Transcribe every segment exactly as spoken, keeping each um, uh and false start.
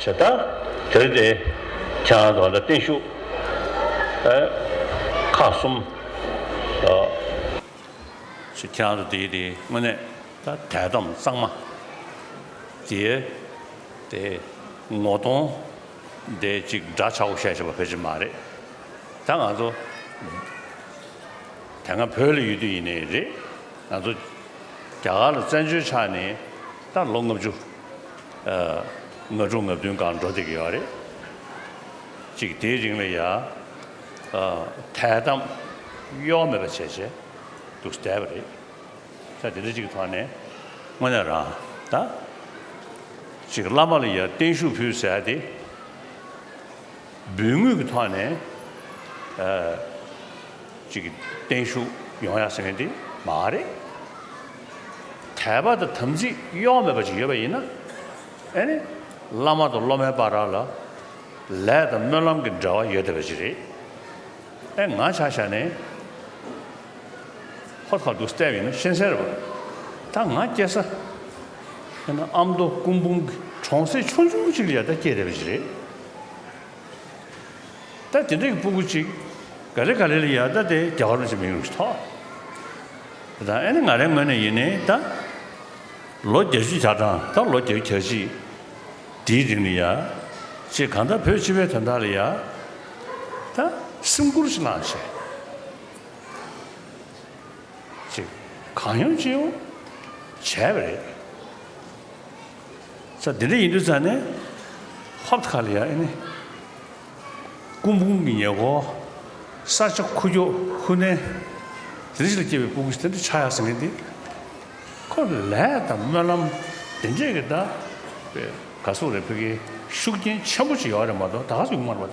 བྱས་ད་དེར་དེ་ཁྱེད་རང་ཚོ་ལ་བརྟན་བཞུགས་ཨ་ཁག་གསུམ་ཨ་ཁྱེད་རང་ཚོ་དེའི་དེ་དངོས་གནས་ད་དད་དམ་གཙང་མ་དེ་དེ་ངོ་གདོང་དེ་ཅིག་འདྲ་ཆགས་པོ་བཤད་བྱས་པ་ཕལ་ཆེར་མ་རེད། ད་ང་ཚོ་དེ་སྔ་བོད་ལ་ཡོད་དུས་ཡིན་ནའི་རེད། ང་ཚོ་རྒྱ་གར་ལ་བཙན་བྱོལ་ཆགས་ནས་ད་ལོ་ལྔ་བཅུ་ཨ་ལྔ་དྲུག་ལྔ་བདུན་སྒང་འགྲོ་བསྡད་ཀྱི་ཡོད་རེད། ཅིག་དེའི་རིང་ལ་ཡ་ཨ་དད་དམ་གཡོ་བ་མེད་པ་བྱས་བྱས་འདུག་བསྡད་པ་རེད། ད་དེ་འདྲ་ཅིག་གི་ཐོག་ནས་དངོས་གནས་རང་ད་ཅིག་བླ་མ་ལ་ཡ་བརྟན་བཞུགས་ཕུལ་ཟེར་ཡ་དེ། འབུལ་དངུལ་གྱི་ཐོག་ནས་ཨ་ཅིག་བརྟན་བཞུགས་ཡོང་ཡ་ཟེར་མཁན་དེ་མ་རེད། དད་པ་དང་དམ་ཚིག་གཡོ་བ་མེད་པ་ཅིག་ཡོད་པ་ཡིན་ན། ཨ་ནི་བླ་མ་དང་སློབ་མའི་བར་ལ་ལས་དང་སྨོན་ལམ་གྱི་འབྲེལ་བ་ཡོད་བསྡད་པ་ཅིག་རེད། ཨེ་ང་ཆ་བཞག་ནས་ཧོར་ཁ་འདུག་བལྟས་པ་ཡིན་ན་ཤེས་གསལ་རེད་པ། ད་ང་སྐྱེས་ས་ཨ་ནི་ཨ་མདོ་སྐུ་འབུམ་གྱི་གྲོང་གསེབ་ཆུང་ཆུང་ཅིག་ལ་ཡ་ད་སྐྱེས་བསྡད་པ་ཅིག་རེད། ད་དེ་འདྲའི་སྤུ་གུ་ཅིག་ག་ལེ་ག་ལེ་ལ་ཡ་ད་དེ་རྒྱ་གར་ཅིག་མིང་རུ་ཐོགས། ད་ཨ་ནི་ང་རའི་ངོས་ནས་ཡིན་ནའི་ད་ལོ་བརྒྱད་ཅུ་གྱ་གྲངས་ད་ལོ་བརྒྱད་ཅུ་གྱ་གཅིག་དེའི་རིང་ལ་ཡ་ཅིག་གང་ལྟར་བོད་སྤྱི་པའི་དོན་དག་ལ་ཡ་ད་སེམས་ཁུར་ཅིག་གནང་བྱས། ཅིག་གང་ཡོང་ཅི་ཡོང་བྱས་པ་རེད། ས་འདི་འདྲ་ཡིན་དུས་ཙང་ནས་ཧོབ་ཁ་ལ་ཡ་ཨེ་ནི་སྐུ་འབུམ་གྱི་ཉེ་འཁོར་ས་ཆ་ཁུག་ཀྱོག་ཁུག་ནས་དེ་འདྲ་ཞིག་ལ་སྐྱེས་པའི་སྤུ་གུ་ཞིག་དེ་འདྲ་ཆགས་ཡག་ཟེར་མཁན་འདི་ཁོ་ལས་དང་སྨོན་ལམ་དེ་འདྲས་ཀྱི་ད་ག་སོག་རེ་ཕ་གི་ཤུགས་རྐྱེན་ཆེན་པོ་ཞིག་ཡོད་རེད་མ་གཏོགས་ད་ག་སུ་ཡོང་མ་རེད་པ་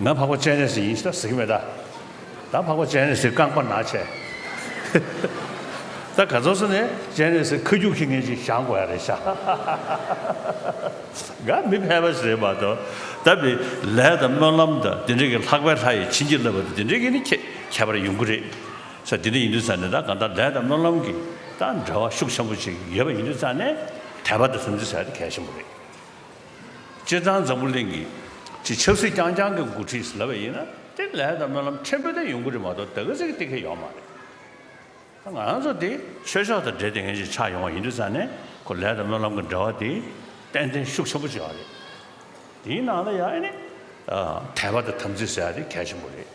ད། ང་འཕགས་པ་སྤྱན་རས་གཟིགས་ཡིན་ཞེས་ཟེར་གྱི་མེད་ད། ད་འཕགས་པ་སྤྱན་རས་གཟིགས་རྐང་པ་ན་ཆེ། ད་ག་ཚོད་སོང་ནས་སྤྱན་རས་གཟིགས་ཁ་རྒྱུག་ཁྱེར་མཁན་ཅིག་བཞེངས་དགོས་ཡ་རེད་ཤག་ང་མི་ཕལ་པ་ཞིག་རེད་མ་གཏོགས། ད་བི་ལས་དང་སྨོན་ལམ་དང་དེ་འདྲའི་གི་ལྷག་པའི་ལྷ་ཡིས་བྱིན་གྱིས་བརླབས་པ་དང་དེ་འདྲའི་གི་ནི་ཁྱད་ཁྱད་པར་ཡོང་གི་རེད། ས་དེ་འདྲ་ཡིན་དུས་ཙང་ནས་ད་གང་ལྟར་ལས་དང་སྨོན་ལམ་གྱི་ད་འབྲེལ་བ་ཤུགས་ཆེན་པོ་ཅིག་ཡོད་པ་ཡིན་དུས་ཙང་ནས་དད་པ་དང་དམ་ཚིག་ཟེར་ཡ་དེ་གལ་ཆེན་པོ་རེད། སྤྱིར་བཏང་འཛམ་བུ་གླིང་གི་ཅིག་ཆབ་སྲིད་རྐྱང་རྐྱང་གི་འགོ་ཁྲིད་ལབ་པ་ཡིན་ན་དེ་ལས་དང་སྨོན་ལམ་ཕྲན་བུ་དེ་ཡོང་གི་རེད་མ་གཏོགས་ད་ག་ཚོད་ཀྱི་དེ་གས་ཡོད་མ་རེད། ད་ང་རང་ཚོ་དེ་ཆོས་ཕྱོགས་དང་འབྲེལ་ཏེ་ངེས་ཅིག་ཆགས་ཡོང་བ་ཡིན་དུས་ཙང་ནས་ཁོ་ལས་དང་སྨོན་ལམ་གྱི་འབྲེལ་བ་དེ་ཏན་ཏན་ཤུགས་ཆེན་པོ་ཅིག་ཡོད་རེད། དེའི་ནང་ལ་ཡང་ཨ་ནི་དད་པ་དང་དམ་ཚིག་ཟེར་ཡ་དེ་གལ་ཆེན་པོ་རེད།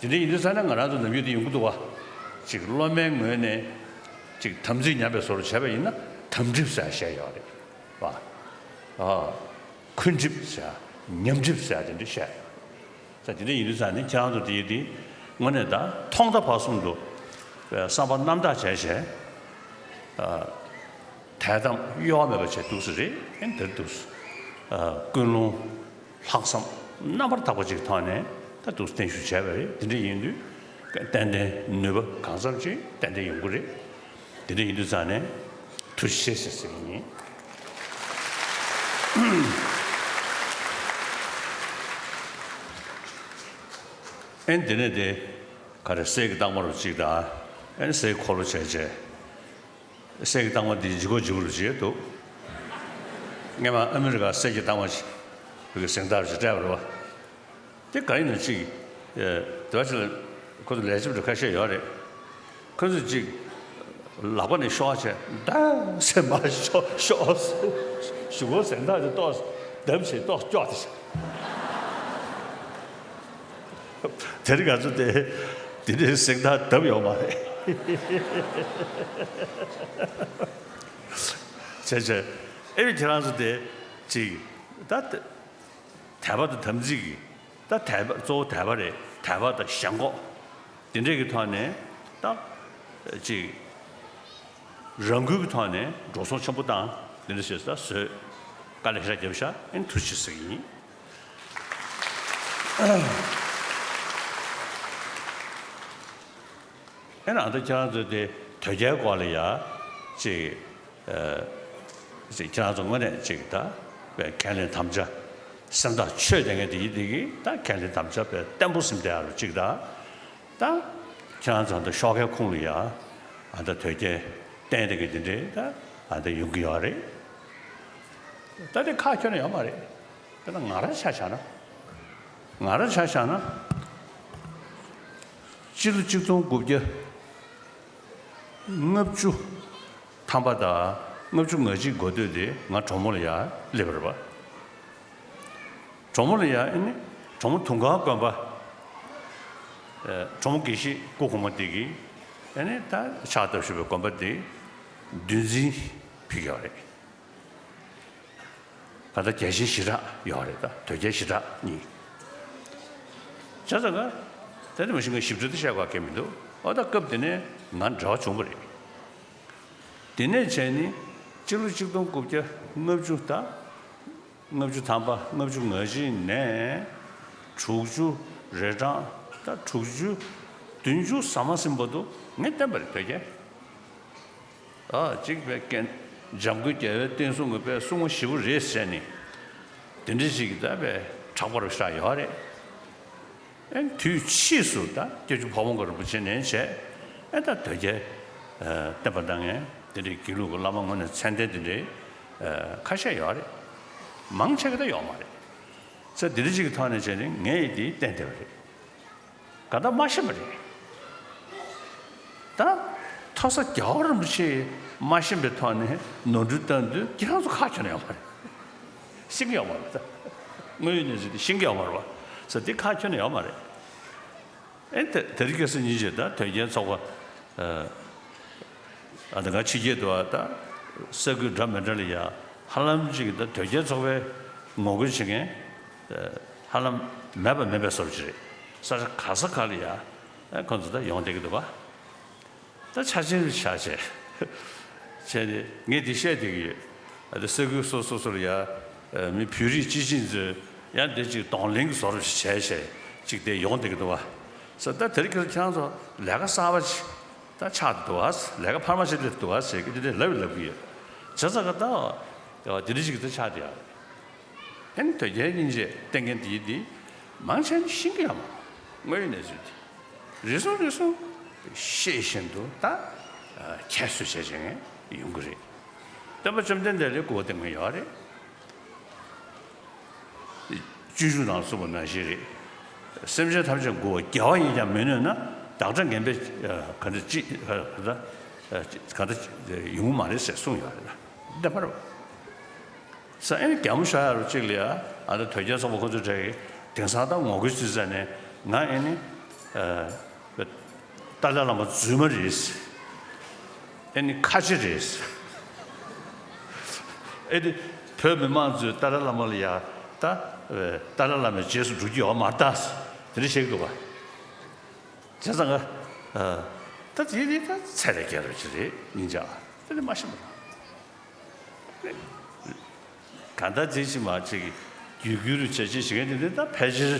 དེ་འདྲ་ཡིན་དུས་ཙང་ནས་ང་རང་ཚོ་ནམ་རྒྱུན་དེ་ཡོང་གི་འདུག་བ། ཅིག་སློབ་མའི་ངོས་ནས་ཅིག་དམ་ཚིག་ཉམས་པའི་བཟོ་འདྲ་བྱས་པ་ཡིན་ན་དམ་གྲིབ་ཟེར་བཤད་ཡོད་རེད་བ། ཨ། འཁོན་གྲིབ་ཟེར་ཉམས་གྲིབ་ཟེར་དེ་འདྲ་བཤད་ཡོད་རེད། ད་དེ་འདྲ་ཡིན་དུས་ཙང་ནས་ཁྱེད་རང་ཚོ་དེ་ཡི་དེ་དངོས་གནས་ད་ཐོག་མཐའ་བར་གསུམ་དུ་བསམ་པ་རྣམ་དག་བྱས་བྱས། ཨ། དད་དམ་གཡོ་བ་མེད་པ་བྱས་འདུག་ས་རེད། ཨེ་འདིར་འདུག་ས། ཨ། ཀུན་སློང་། ལྷག་བསམ་རྣམ་པར་དག་པ་ཅིག་ཐོག་ནས་ད་འདུག་སེ་བརྟན་བཞུགས་བྱས་པ་རེད། དེ་འདྲ་ཡིན་དུས་ཏན་ཏན་ནུས་པ་གང་འཚམ་ཅིག་ཏན་ཏན་ཡོང་གི་རེད། དེ་འདྲ་ཡིན་དུས་ཙང་ནས་ཐུགས་རྗེ་ཆེ་ཟེར་ཟེར་གྱི་ཡིན། ཨེ་འདི་ནས་དེ་ག་རེ་གསེར་གྱི་རྟགས་མ་རུ་གཅིག་དང་ཨེ་གསེར་གྱི་འཁོར་ལོ་བྱས་བྱས། གསེར་གྱི་རྟགས་མ་འདི་ལྗིད་ཁོག་ལྗིད་ཁོག་རུ་བྱས་འདུག་སྔོན་མ་ཨ་མི་རི་ཀ་གསེར་གྱི་རྟགས་མ་ཞིག་བོད་ཀྱི་གཟེངས་རྟགས་ཞིག་སྤྲད་པ་རེད་བ། དེ་ག་ཡིན་ན་ཅིག་ཨེ་དེ་བ་ཞིག་ལ་ཁོ་ཚོ་ལས་བྱེད་པ་ཁ་ཤས་ཡོད་རེད། ཁོ་ཚོས་ཅིག་ལག་པ་ནས་ཤོག་བྱས་ད་སེ་མ་ཤོག་ཤོག་ཞུ་གོ་གཟེངས་རྟགས་དེ་ཏོག་བརྡབ་བྱས་ཏོག་སྐྱོག་དེ་བྱས། དེར་ང་ཚོ་དེ་དེ་འདྲའི་གཟེངས་རྟགས་བརྡབས་ཡོད་མ་རེད། བྱས་བྱས་ཨེ་བི་ཁྱེད་རང་ཚོ་དེ་ཅིག་ད་དད་པ་དང་དམ་ཚིག་གི་ད་དད་པ་གཙོ་བོ་དད་པ་རེད། དད་པ་དང་ཞེན་ཁོག་དེ་འདྲས་ཀྱི་ཐོག་ནས་ད་ཅིག་རང་འགུལ་གྱི་ཐོག་ནས་འགྲོ་སོང་ཆེན་པོ་བཏང་དེ་འདྲ་བྱས་ད་བཟོས་དཀའ་ལས་ཞེ་དྲག་བརྒྱབ་ཤག་ཨེ་ཐུགས་རྗེ་ཆེ་ཟེར་གྱི་ཡིན། ཨེ་ན་ད་ཁྱེད་རང་ཚོ་དེ་དོལ་རྒྱལ་སྐོར་ལ་ཡ་ཅིག་ཨ་ཅིག་ཁྱེད་རང་ཚོ་དངོས་གནས་ཅིག་ད་བས་ཁས་ལེན་དམ་བཅའ་སེམས་ཐག་ཆོད་དེ་ངས་དེ་ཡི་དེ་གི་ད་ཁས་ལེན་དམ་བཅའ་བས་བརྟན་པོ་ཟིན་བསྡད་ཡ་རུ་ཅིག་ད་ད་ཁྱེད་རང་ཚོ་ད་ཤོག་ཁའི་ཁོངས་ལ་ཡ་ཨ་ད་དོལ་རྒྱལ་བསྟེན་དེ་གི་དེ་འདྲའི་ད། ད་ལྟ་ཡོང་གི་ཡོད་རེད། ད་དེ་ཁག་ཁྱོན་ནས་ཡོད་མ་རེད། དཔེར་ན་ང་རང་ཆ་བཞག་ན། ང་རང་ཆ་བཞག་ན། སྤྱི་ལོ་གཅིག་སྟོང་དགུ་བརྒྱ་ལྔ་བཅུ་ཐམ་པ་དང་ལྔ་བཅུ་ང་གཅིག་འགོ་སྟོད་དེ་ང་གྲོ་མོ་ལ་ཡར་སླེབས་པ་རེད་པ། གྲོ་མོ་ལ་ཡ་ཨེ་ནི་གྲོ་མོ་དུང་དཀར་དགོན་པ། ཨེ་གྲོ་མོ་དགེ་བཤེས་སྐུ་གོང་མ་དེ་གིས་ཨེ་ནི་ད་ཕྱག་བཏབ་བཞུགས་པའི་དགོན་པ་དེ་འདུལ་འཛིན་ཕུལ་ཡོད་རེད། ད་ལྟ་རྒྱལ་ཆེན་ཞི་དྲག་ཡོད་རེད། ད་དོལ་རྒྱལ་ཞི་དྲག་གཉིས། བྱས་ཙང་ཀ་ད་དེ་མ་གཞི་ངས་ཞིབ་ཕྲ་དེ་བཤད་དགོས་ཀྱི་མི་འདུག་ཨོ་ད་སྐབས་དེ་ནས་ང་འབྲེལ་བ་བྱུང་བ་རེད། དེ་ནས་བྱས་ནི་སྤྱི་ལོ་གཅིག་སྟོང་དགུ་བརྒྱ་ལྔ་བཅུ་དང་། ལྔ་བཅུ་ཐམ་པ་ལྔ་བཅུ་ང་གཅིག་ནས་དྲུག་ཅུ་རེ་གྲངས་ད་དྲུག་ཅུ་བདུན་ཅུ་ཟ་མ་ཟིན་བར་དུ་ངས་བསྟེན་པ་རེད་དོལ་རྒྱལ། ཨ་གཅིག་པའི་རྐྱེན་འཇམ་མགོན་རྒྱལ་བའི་བསྟན་སྲུང་གི་པའི་སྲུང་མ་ཞེ་པོ་རེད་ཟེར་ནས་དེ་འདྲ་ཞིག་གི་ད་པའི་གྲགས་པ་རུ་ཤར་ཡོད་རེད། ཨེ་དུས་ཕྱིས་སུ་ད་སྐྱབས་རྗེ་ཕ་བོང་ཁ་རིན་པོ་ཆེ་ནས་བྱས་ཨེ་ད་དོལ་རྒྱལ་བསྟེན་པ་གནང་མཁན་དེ་འདྲའི་དགེ་ལུགས་ཀྱི་བླ་མ་ངོས་ནས་མཚན་ལྡན་དེ་འདྲའི་ཁ་ཤས་ཡོད་རེད། མང་ཆེ་གི་ད་ཡོད་མ་རེད། ས་འདི་འདྲ་ཅིག་གི་ཐོག་ནས་བྱས་ནས་ངས་ཡིད་དེ་བསྟེན་བསྡད་པ་རེད། ག་ད་མ་ཤེས་པ་རེད། ད་མཐོ་ས་རྒྱལ་བ་རིན་པོ་ཆེ་མ་ཤེས་པའི་ཐོག་ནས་ནོར་འཁྲུལ་བཏང་དུས་ཁྱེད་རང་ཚོ་ཁ་ཁྱོན་ནས་ཡོད་མ་རེད། ཤེས་ཀྱི་ཡོད་མ་རེད་ད། དངོས་ཡོད་གནས་ཚུལ་དེ་ཤེས་ཀྱི་ཡོད་མ་རེད་བ། ས་དེ་ཁ་ཁྱོན་ནས་ཡོད་མ་རེད། ཨེ་དེ་དེ་རིང་ཁ་སང་ཉིན་བྱས་ད་དོལ་རྒྱལ་ཚོགས་པ། ཨ་ད་ང་ཕྱི་རྒྱལ་དུ་བ་ད་ས་ཁུལ་འདྲ་མི་འདྲ་ལ་ཡ་ཧ་ལམ་ཅིག་ད་དོལ་རྒྱལ་ཚོགས་པའི་ངོ་རྒོལ་བྱེད་མཁན་ཧ་ལམ་མེད་པ་མེད་པའི་བཟོ་འདྲ་ཅིག་རེད། ས་ཆ་ག་ས་ག་ལ་ཡ་ཁོང་ཚོ་ད་ཡོང་བསྡད་ཀྱི་འདུག་བ། ད་ཆ་ཆེན་རུ་ཆགས་བྱས། བྱས་ཏེ་ངས་འདི་བཤད་བསྡད་ཀྱི་ཡོད། ཨ་ད་ས་ཁུལ་སོ་སོ་སོ་ལ་ཡ་མི་བོད་རིགས་སྤྱི་བྱིངས་ཚོས་ཡང་འདི་ཅིག་གདོང་ལེན་གྱི་བཟོ་འདྲ་ཞིག་བྱས་བྱས་ཅིག་དེ་ཡོང་བསྡད་ཀྱི་འདུག་བ། ས་ད་དེ་རིང་ཁྱེད་རང་ཚོ་ལས་ཀ་གསར་པ་ཅིག་ད་ཆགས་འདུག་བ། ལས་ཀ་འཕར་མ་ཞིག་སླེབས་འདུག་བ་ཟེར་གྱི་འདི་འདྲ་ལབ་ལབ་ཀྱི་ཡོད། བྱས་ཙང་ཀ་ད་འདི་འདྲ་ཞིག་ད་ཆགས་བསྡད་ཡོད། ཨེ་ནི་དོལ་རྒྱལ་སྙིང་རྗེ་བསྟེན་མཁན་དེ་འདི་མང་ཆེ་ནི་ཤེས་ཀྱི་ཡོད་མ་རེད། དངོས་ཡོད་གནས་ཚུལ་དེ་རེ་ཟུང་རེ་ཟུང་ཤེས་བཞིན་དུ་ད་ཁྱད་གསོད་བྱས་བྱས་ནས་ཡོང་གི་རེད། སྟོན་པ་བཅོམ་ལྡན་འདས་ལ་སྐུར་བ་བཏང་མཁན་ཡོད་རེད། སྤྱོད་འཇུག་ནང་གསུངས་པ་ནང་བཞིན་རེད། སེམས་ཅན་ཐམས་ཅད་མགུ་བ་རྒྱལ་བ་ཡིན་ཀྱང་མི་གནོད་ན། བདག་འདྲ་ངན་པས་ག་འདྲ་ཅི་ག་འདྲ་ག་འདྲ་ཡོང་གི་མ་རེད་ཟེར་གསུངས་ཡོད་རེད། བདེན་པ་རེད། ས་ཨེ་ནི་རྒྱ་མོ་ཤོར་ཡ་རུ་གཅིག་ལ་ཡ་ཨ་ད་དོལ་རྒྱལ་ཚོགས་པ་ཁོ་ཚོ་གྲས་ཀྱིས་དེང་སང་ད་ངོ་རྒོལ་བྱེད་ས་ནས་ང་ཨེ་ནི་ཨ་ཏཱ་ལའི་བླ་མ་རྫུན་མ་རེད། ཨེ་ནི་ཁ་ཆེ་རེད། ཨེ་ནི་བོད་མི་མང་ཚོས་ཏཱ་ལའི་བླ་མ་ལ་ཡ་ད་ཏཱ་ལའི་བླ་མའི་རྗེས་སུ་འགྲོ་རྒྱུ་ཡོད་མ་རེད་ད། དེ་འདྲ་བཤད་ཀྱི་འདུག་ག་བྱས་ཙང་ང་ཨ་ད་དེ་ནི་ད་ཚད་ལས་བརྒལ་བ་ཅིག་རེད་སྙིང་རྗེ། ཨ་དེ་ནི་མ་ཤེས་པ་རེད། གང་ལྟར་དེ་ཕྱི་མ་ཅིག་རྒྱུད་སྐུལ་རུ་བྱས་རྗེས་བྱེད་མཁན་དེ་འདྲ་ད་ཕལ་ཆེར་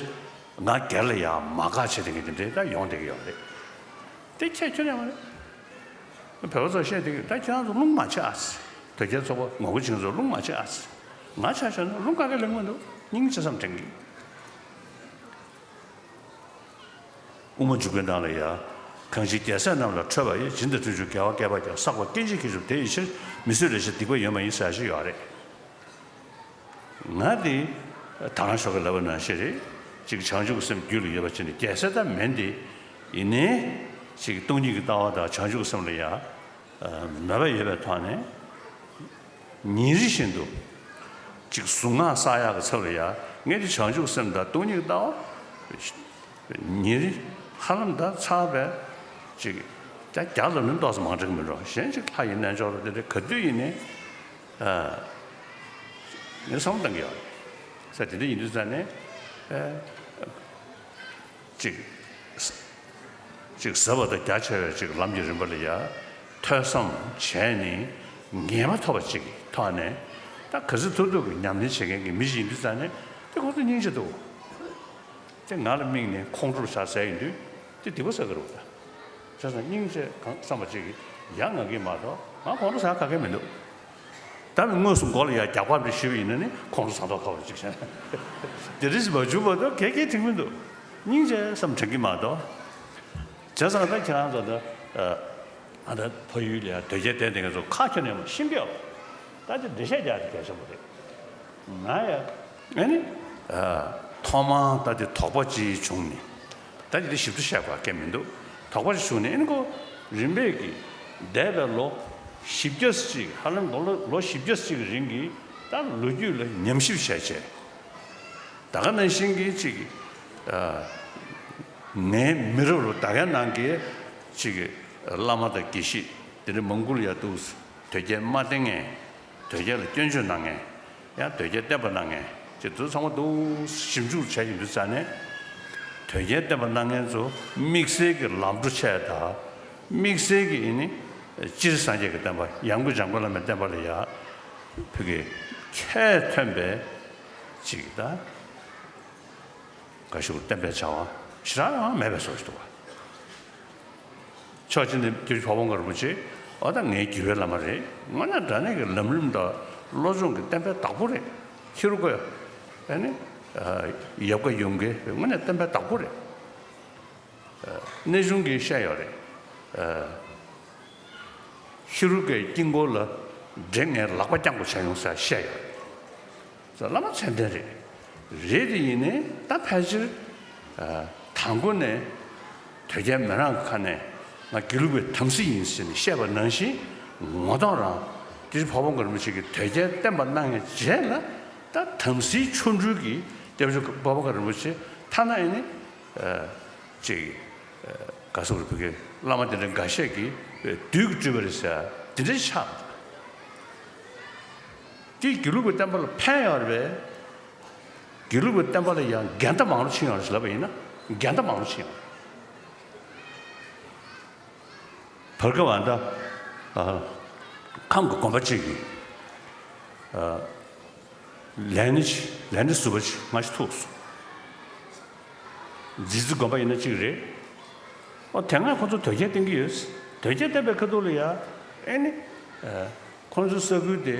ང་སྒེར་ལ་ཡང་མ་དགའ་བྱེད་མཁན་དེ་འདྲ་ད་ཡོང་བསྡད་ཀྱི་ཡོད་རེད། དེ་ཁྱད་ཁྱོན་ཡང་མ་རེད། བོད་པ་ཚོ་བཤད་བསྡད་ཀྱི་ཡོད། ད་ཁྱེད་རང་ཚོ་རླུང་མ་ཆག་ཨ་ཙི། དོལ་རྒྱལ་ཚོགས་པ་ངོ་རྒོལ་བྱེད་མཁན་ཚོ་རླུང་མ་ཆག་ཨ་ཙི། ང་ཆ་བཞག་ན་རླུང་ག་གེ་ལེན་མི་འདུག་སྙིང་རྗེ་བསམ་དྲན་གྱི། དབུ་མ་འཇུག་པའི་ནང་ལ་ཡ། གང་ཕྱིར་རྒྱལ་སྲས་རྣམས་ལ་ཁྲོས་པ་ཡི། སྦྱིན་དང་སྤྲུལ་གྱུར་དགེ་བ་བསྐལ་པ་ཀྱང་། བསགས་པ་སྐྱེ་མཆེད་ཀྱིས་བསྒྲིབས་དེ་ཡི་ཕྱིར། མི་བཟོད་ལས་བྱུང་སྡིག་པ་ཡོད་མ་ཡིན་ཟེར་ཞིག་ཡོད་རེད། ང་དེ་ད་རང་ཞོགས་ཀྱི་ལབ་པ་ནང་བཞིན་རེད། ཅིག་བྱང་ཆུབ་ཀྱི་སེམས་རྒྱུད་ལ་ཡོད་པ་ཅིག་ནི་རྒྱལ་སྲས་ད་མིན་ཏེ། ཡིན་ནའི་ཅིག་སྟོང་ཉིད་ཀྱི་ལྟ་བ་དང་བྱང་ཆུབ་ཀྱི་སེམས་ལ་ཡ། མོས་པ་ཡོད་པའི་ཐོག་ནས། ཉིན་རེ་བཞིན་དུ། ཅིག་གཟུངས་སྔགས་བསགས་ཡག་གི་ཚབ་ལ་ཡ། ངས་དེ་བྱང་ཆུབ་སེམས་དང་སྟོང་ཉིད་ལྟ་བ། ཉིན་རེ་ཧ་ལམ་ད་ཚར་བས། ཅིག་བརྒྱ་བརྒྱ་ལ་ནི་ཏོག་ཙམ་མང་དྲགས་མི་འགྲོ། གཞན་ཅིག་ལྷ་ཡི་རྣལ་འབྱོར་དེ་འདྲ་ག་དུས་ཡིན་ནའི། ངས་བསམ་བློ་གཏང་གི་ཡོད་རེད། ས་དེ་འདྲ་ཡིན་དུས་ཙང་ནས། ཅིག་ཅིག་ཟབ་པ་དང་རྒྱ་ཆེ་བའི་ཅིག་ལམ་གྱི་རིམ་པ་ལ་ཡ། ཐོས་བསམ་བྱས་ནས་ངེས་པ་ཐོབ་པ་ཅིག་གི་ཐོག་ནས། ད་ག་ཚོད་ཐུབ་ཐུབ་ཀྱི་ཉམས་ལེན་བྱེད་མཁན་གྱི་མི་ཞིག་ཡིན་དུས་ཙང་ནས་དེ་ཁོང་ཚོ་སྙིང་རྗེ་འདུག་དེ་ང་ལ་དམིགས་ནས་ཁོང་ཁྲོ་ཟ་ཟེར་ཡིན་དུས་དེ་སྡིག་པ་བསགས་ཀྱི་རེད་པ། ད་བྱས་ཙང་སྙིང་རྗེ་གང་བསམ་པ་ཅིག་གིས་ཡ་ང་གིས་མ་གཏོགས་ང་ཁོང་ཁྲོ་ཟ་ག་གེ་མི་འདུག་ད་ནི་དངོས་སུ་མགོ་ལ་ཡ་རྒྱག་པ་འདྲ་ཞུས་པ་ཡིན་ན་ནི་ཁོང་ཁྲོ་ཟ་མདོག་ཁ་པོ་ཅིག་བྱས། དེ་རིགས་མ་བྱུང་བར་དུ་ག་གེ་དྲན་མི་འདུག་སྙིང་རྗེ་བསམ་དྲན་གྱི་མ་གཏོགས། བྱས་ཙང་ད་ཁྱེད་རང་ཚོ་ད། ཨ་ད་ཕ་ཡུལ་ལ་ཡང་དོལ་རྒྱལ་བསྟེན་བསྡད་མཁན་ཚོ་ཁ་ཁྱོན་ནས་མ་ཤི་འདི་ཡོད། ད་ཅི་འགྲེལ་བཤད་རྒྱག་དེ་གལ་ཆེན་པོ་རེད། ང་ཡ་ཨ་ནི་ཐོག་མར་ད་དེ་དོགས་པ་ཅིག་བྱུང་ནས། ད་ཅི་དེ་ཞིབ་ཏུ་བཤད་དགོས་གལ་མི་འདུག་དོགས་པ་ཅིག་བྱུང་ནས་ཨ་ནི་ཁོ་རིམ་པས་ཀྱིས་འདས་པའི་ལོ་བཞི་བརྒྱ་ཅིག་ཧ་ལམ་ལོ་ལོ་བཞི་བརྒྱ་ཅིག་གི་རིང་གི་ད་ལོ་རྒྱུས་ལ་ཉམས་ཞིབ་བྱས་བྱས། ད་ག་ནང་བཞིན་གྱི་ཅིག་ངའི་མི་རབས་ལ་ད་གའི་ནང་གི་ཅིག་བླ་མ་དང་དགེ་བཤེས་དེ་འདྲ་མང་པོ་ལ་ཡ་འདུག་དོལ་རྒྱལ་མ་བསྟེན་མཁན། དོལ་རྒྱལ་ལ་སྐྱོན་བརྗོད་གནང་མཁན། ཡང་དོལ་རྒྱལ་བསྟེན་པ་གནང་མཁན་ཅིག་དེ་ཚོ་ཚང་མ་འདུག་ཞིབ་འཇུག་བྱས་ཡོང་དུས་ཙ་ནས། དོལ་རྒྱལ་བསྟེན་པ་གནང་མཁན་ཚོ་དམིགས་བསལ་གྱི་ལམ་འགྲོ་ཆེ་དང་། དམིགས་བསལ་གྱི་ཨ་ནི་སྤྱིར་སངས་རྒྱས་ཀྱི་བསྟན་པ་ཡང་སྒོས་འཇམ་མགོན་བླ་མའི་བསྟན་པ་ལ་ཡ་ཕ་གི་ཁྱད་ཐོན་པའི་ཅིག་ད་ག་ཞུ་བསྟན་པའི་བྱ་བ་ཞེ་དྲག་ཡང་མེད་པའི་བཟོ་ཞིག་འདུག་བ། ཕྱོགས་གཅིག་ནས་དེ་ཕ་བོང་ཁ་རིན་པོ་ཆེ་འོ་ད་ངའི་རྒྱུད་པའི་བླ་མ་རེད། དངོས་གནས་དྲང་གནས་ཀྱི་ལམ་རིམ་དང་བློ་སྦྱོང་གི་བསྟན་པའི་བདག་པོ་རེད། ཧེ་རུ་ཀ་ཨ་ནི་ཡབ་བཀའ་ཡུམ་དགེ་དངོས་གནས་བསྟན་པའི་བདག་པོ་རེད། གནས་ཆུང་གིས་བཤད་ཡོད་རེད། ཧེ་རུ་ཀའི་དཀྱིལ་འཁོར་ལ་འདྲེ་ངའི་ལག་པ་བརྐྱངས་པ་བྱས་ཡོང་ཟེར་བཤད་ཡོད་རེད། བླ་མ་མཚན་ལྡན་རེད། རེད་དེ་ཡིན་ནའི་ད་ཕལ་ཆེར་དང་པོ་ནས་དོལ་རྒྱལ་མི་རང་གི་ཁ་ནས་ང་དགེ་ལུགས་པའི་དམ་སྲི་ཡིན་ཟེར་ནས་བཤད་པ་ནང་བཞིན་ངོ་ཐོག་རང་དེ་ཕ་བོང་ཁ་རིན་པོ་ཆེ་གིས་དོལ་རྒྱལ་བསྟེན་པ་གནང་བའི་རྗེས་ལ་ད་དམ་སྲིའི་ཆོ་འཕྲུལ་གྱིས་སྐྱབས་རྗེ་ཕ་བོང་ཁ་རིན་པོ་ཆེ་ཐ་ན་ཨེ་ནི་ཅིག་ག་སོགས་རེད་བུ་གའི་བླ་མ་དེ་འདྲ་འགའ་ཤས་ཀྱིས་བདུད་ཀྱིས་སྤྲུལ་པ་རེད་ཟེར་དེ་འདྲའི་ཆགས། དེ་དགེ་ལུགས་པའི་བསྟན་པ་ལ་ཕན་ཡོད་རེད་པས། དགེ་ལུགས་པའི་བསྟན་པ་ལ་ཡང་འགལ་ཟླ་མང་རུ་ཕྱིན་ཡོད་རེད་ཟེར་ལབ་པ་ཡིན་ན་འགལ་ཟླ་མང་རུ་ཕྱིན་ཡོད་རེད། བར་སྐབས་ཨ་ད་ཨ་ཁམས་ཀྱི་དགོན་པ་གཅིག་གིས་ཨ་ལས་སྣེ་ལས་སྣེ་ཟུར་པ་ཅིག་སྔ་ཕྱི་ཐུག་སོང་། རྫི་རྩི་དགོན་པ་ཡིན་ན་གཅིག་རེད། ཨོ་དེ་སྔ་ཁོ་ཚོ་དོལ་རྒྱལ་བསྟེན་གྱི་ཡོད། དོལ་རྒྱལ་བསྟེན་པའི་ཁ་ཐུག་ལ་ཡ་ཨེ་ནི་ཨ་ཁོ་ཚོའི་ས་ཁུལ་དེ་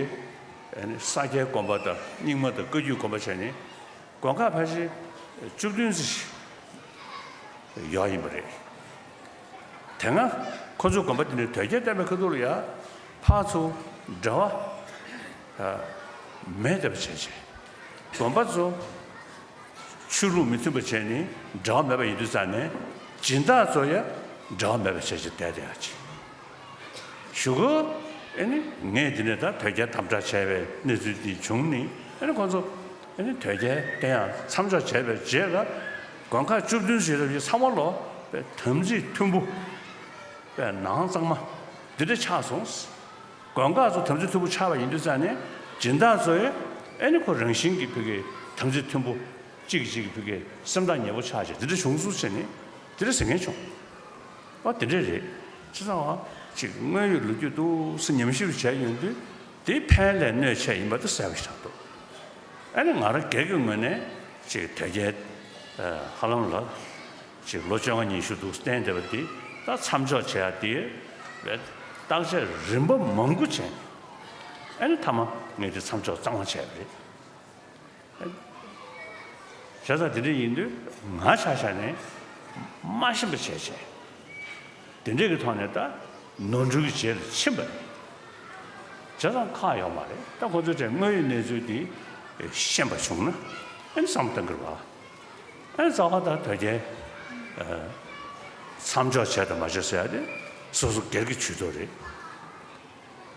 ཨེ་ནི་ས་སྐྱའི་དགོན་པ་དང་རྙིང་མ་དང་བཀའ་བརྒྱུད་དགོན་པ་བྱས་ནས་དགོན་ཁག་ཕལ་ཆེར་བཅུ་བདུན་ཙམ་ཞིག་ཡོད་ཡིན་པ་རེད། དེ་སྔ་ཁོ་ཚོའི་དགོན་པ་དེ་ནས་དོལ་རྒྱལ་བསྟེན་པའི་ཁ་ཐུག་ལ་ཡ་ཕར་ཚུར་འབྲེལ་བ་མེད་བསྡད་པ་བྱས་བྱས། དགོན་པ་ཚོ་ཆོས་ལུགས་མི་མཐུན་པ་བྱས་ནས་འབྲེལ་བ་མེད་པ་ཡིན་དུས་ཙང་ནས་སྦྱིན་བདག་ཚོ་ཡ་འབྲེལ་བ་མེད་པ་བྱས་བྱས་བསྡད་བསྡད་ཡ་ཅིག་གཞུག་གུ་ཨེ་ནི་ངས་འདི་ནས་ད་དོལ་རྒྱལ་དམ་དྲག་བྱས་པའི་གནས་ཚུལ་འདི་བྱུང་ནས་ཨེ་ནི་ཁོང་ཚོ་ཨེ་ནི་དོལ་རྒྱལ་བསྟེན་ཡ་མཚམས་འཇོག་བྱས་པའི་རྗེས་ལ་དགོན་ཁག་བཅུ་བདུན་ཞེས་ལབ་ཀྱི་ཚང་མ་ལོ་པའི་དམ་ཚིག་མཐུན་པོ་པའི་ནང་གཙང་མ་འདི་འདྲ་ཆགས་སོང་། དགོན་ཁག་ཚོ་དམ་ཚིག་མཐུན་པོ་ཆགས་པ་ཡིན་དུས་ཙང་ནས་སྦྱིན་བདག་ཚོས་ཨེ་ནི་ཁོ་རང་བཞིན་གྱི་ཕ་གི་དམ་ཚིག་མཐུན་པོ་གཅིག་གིས་གཅིག་གི་ཕ་གི་སེམས་ཐག་ཉེ་པོ་ཆགས་བྱས་འདི་འདྲ་བྱུང་སོང་ཟེར་ནས་འདི་འདྲ་ཟེར་མཁན་བྱུང་། ཨོ་དེ་འདྲ་རེད། བྱས་ཙང་ཨ་ཅིག་དངོས་ཡོད་ལོ་རྒྱུས་འདུག་སེ་ཉམས་ཞིབ་བྱས་ཡོང་དུས་དེའི་ཕན་ལས་གནོད་ཆེ་ཡིན་པ་དེ་གསལ་པོ་ཞིག་ཆགས་འདུག་ཨ་ནི་ང་རང་སྒེར་གྱི་ངོས་ནས་ཅིག་དོལ་རྒྱལ་ཧ་ལམ་ལ་ཅིག་ལོ་བཅོ་ལྔ་ཉི་ཤུ་འདུག་བསྟེན་བསྡད་པ་དེ་ད་མཚམས་འཇོག་བྱེད་ཡ་དེ་བརྟག་དཔྱད་རིམ་པ་མང་པོ་བྱས་ནས་ཨ་ནི་མཐའ་མ་ངས་དེ་མཚམས་འཇོག་གཙང་མ་བྱས་པ་རེད། བྱས་ཙང་དེ་འདྲ་ཡིན་དུས་ང་ཆ་བཞག་ནས་མ་ཤེས་པ་བྱས་བྱས། དེ་འདྲ་གི་ཐོག་ནས་ད་ནོར་འཁྲུལ་གྱི་རྗེས་ལ་ཕྱིན་པ་རེད། བྱས་ཙང་ཁག་ཡོད་མ་རེད། ད་ཁོ་ཚོའི་གྲས་དངོས་ཡོད་གནས་ཚུལ་འདི་ཤེས་པ་བྱུང་ན་ཨེ་བསམ་བཏང་གི་རེད་བ། ཨེ་རྩ་བ་ད་དོལ་རྒྱལ་མཚམས་འཇོག་བྱས་དང་མ་བྱས་ཟེར་ཡ་དེ་སོ་སོ་སྒེར་གྱི་ཇུས་གཏོགས་རེད།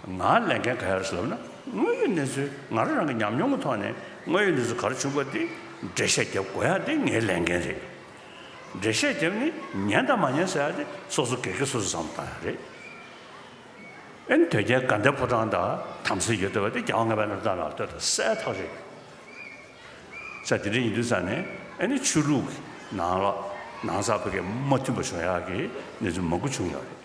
ང་ལས་འགན་ག་རེ་ཟེར་ལབ་ན་དངོས་ཡོད་གནས་ཚུལ་ང་རང་རང་གི་ཉམས་མྱོང་གི་ཐོག་ནས་དངོས་ཡོད་གནས་ཚུལ་ག་རེ་བྱུང་པ་དེ་འགྲེལ་བཤད་རྒྱབ་དགོས་ཡ་དེ་ངའི་ལས་འགན་རེད། འགྲེལ་བཤད་རྒྱབ་ནི་ཉན་དང་མ་ཉན་ཟེར་ཡ་དེ་སོ་སོ་སྒེར་གྱི་སོ་སོ་བསམ་བཏང་ཡ་རེད། ཨེ་ནི་དོལ་རྒྱལ་དགའ་ལྡན་ཕོ་བྲང་དང་དམ་སྲི་ཡོད་བསྡད་པ་དེ་རྒྱལ་བ་ལྔ་པའི་གནམ་ཐང་ལ་ལྟོས་དང་གསལ་ཐག་རེད། ས་དེ་འདྲ་ཡིན་དུས་ཙང་ནས་ཨེ་ནི་ཆོས་ལུགས་ནང་ལ་ནང་ས་ཕ་གི་མ་མཐུན་པ་བྱུང་ཡག་གི་གནས་ཚུལ་མང་པོ་བྱུང་ཡོད་རེད།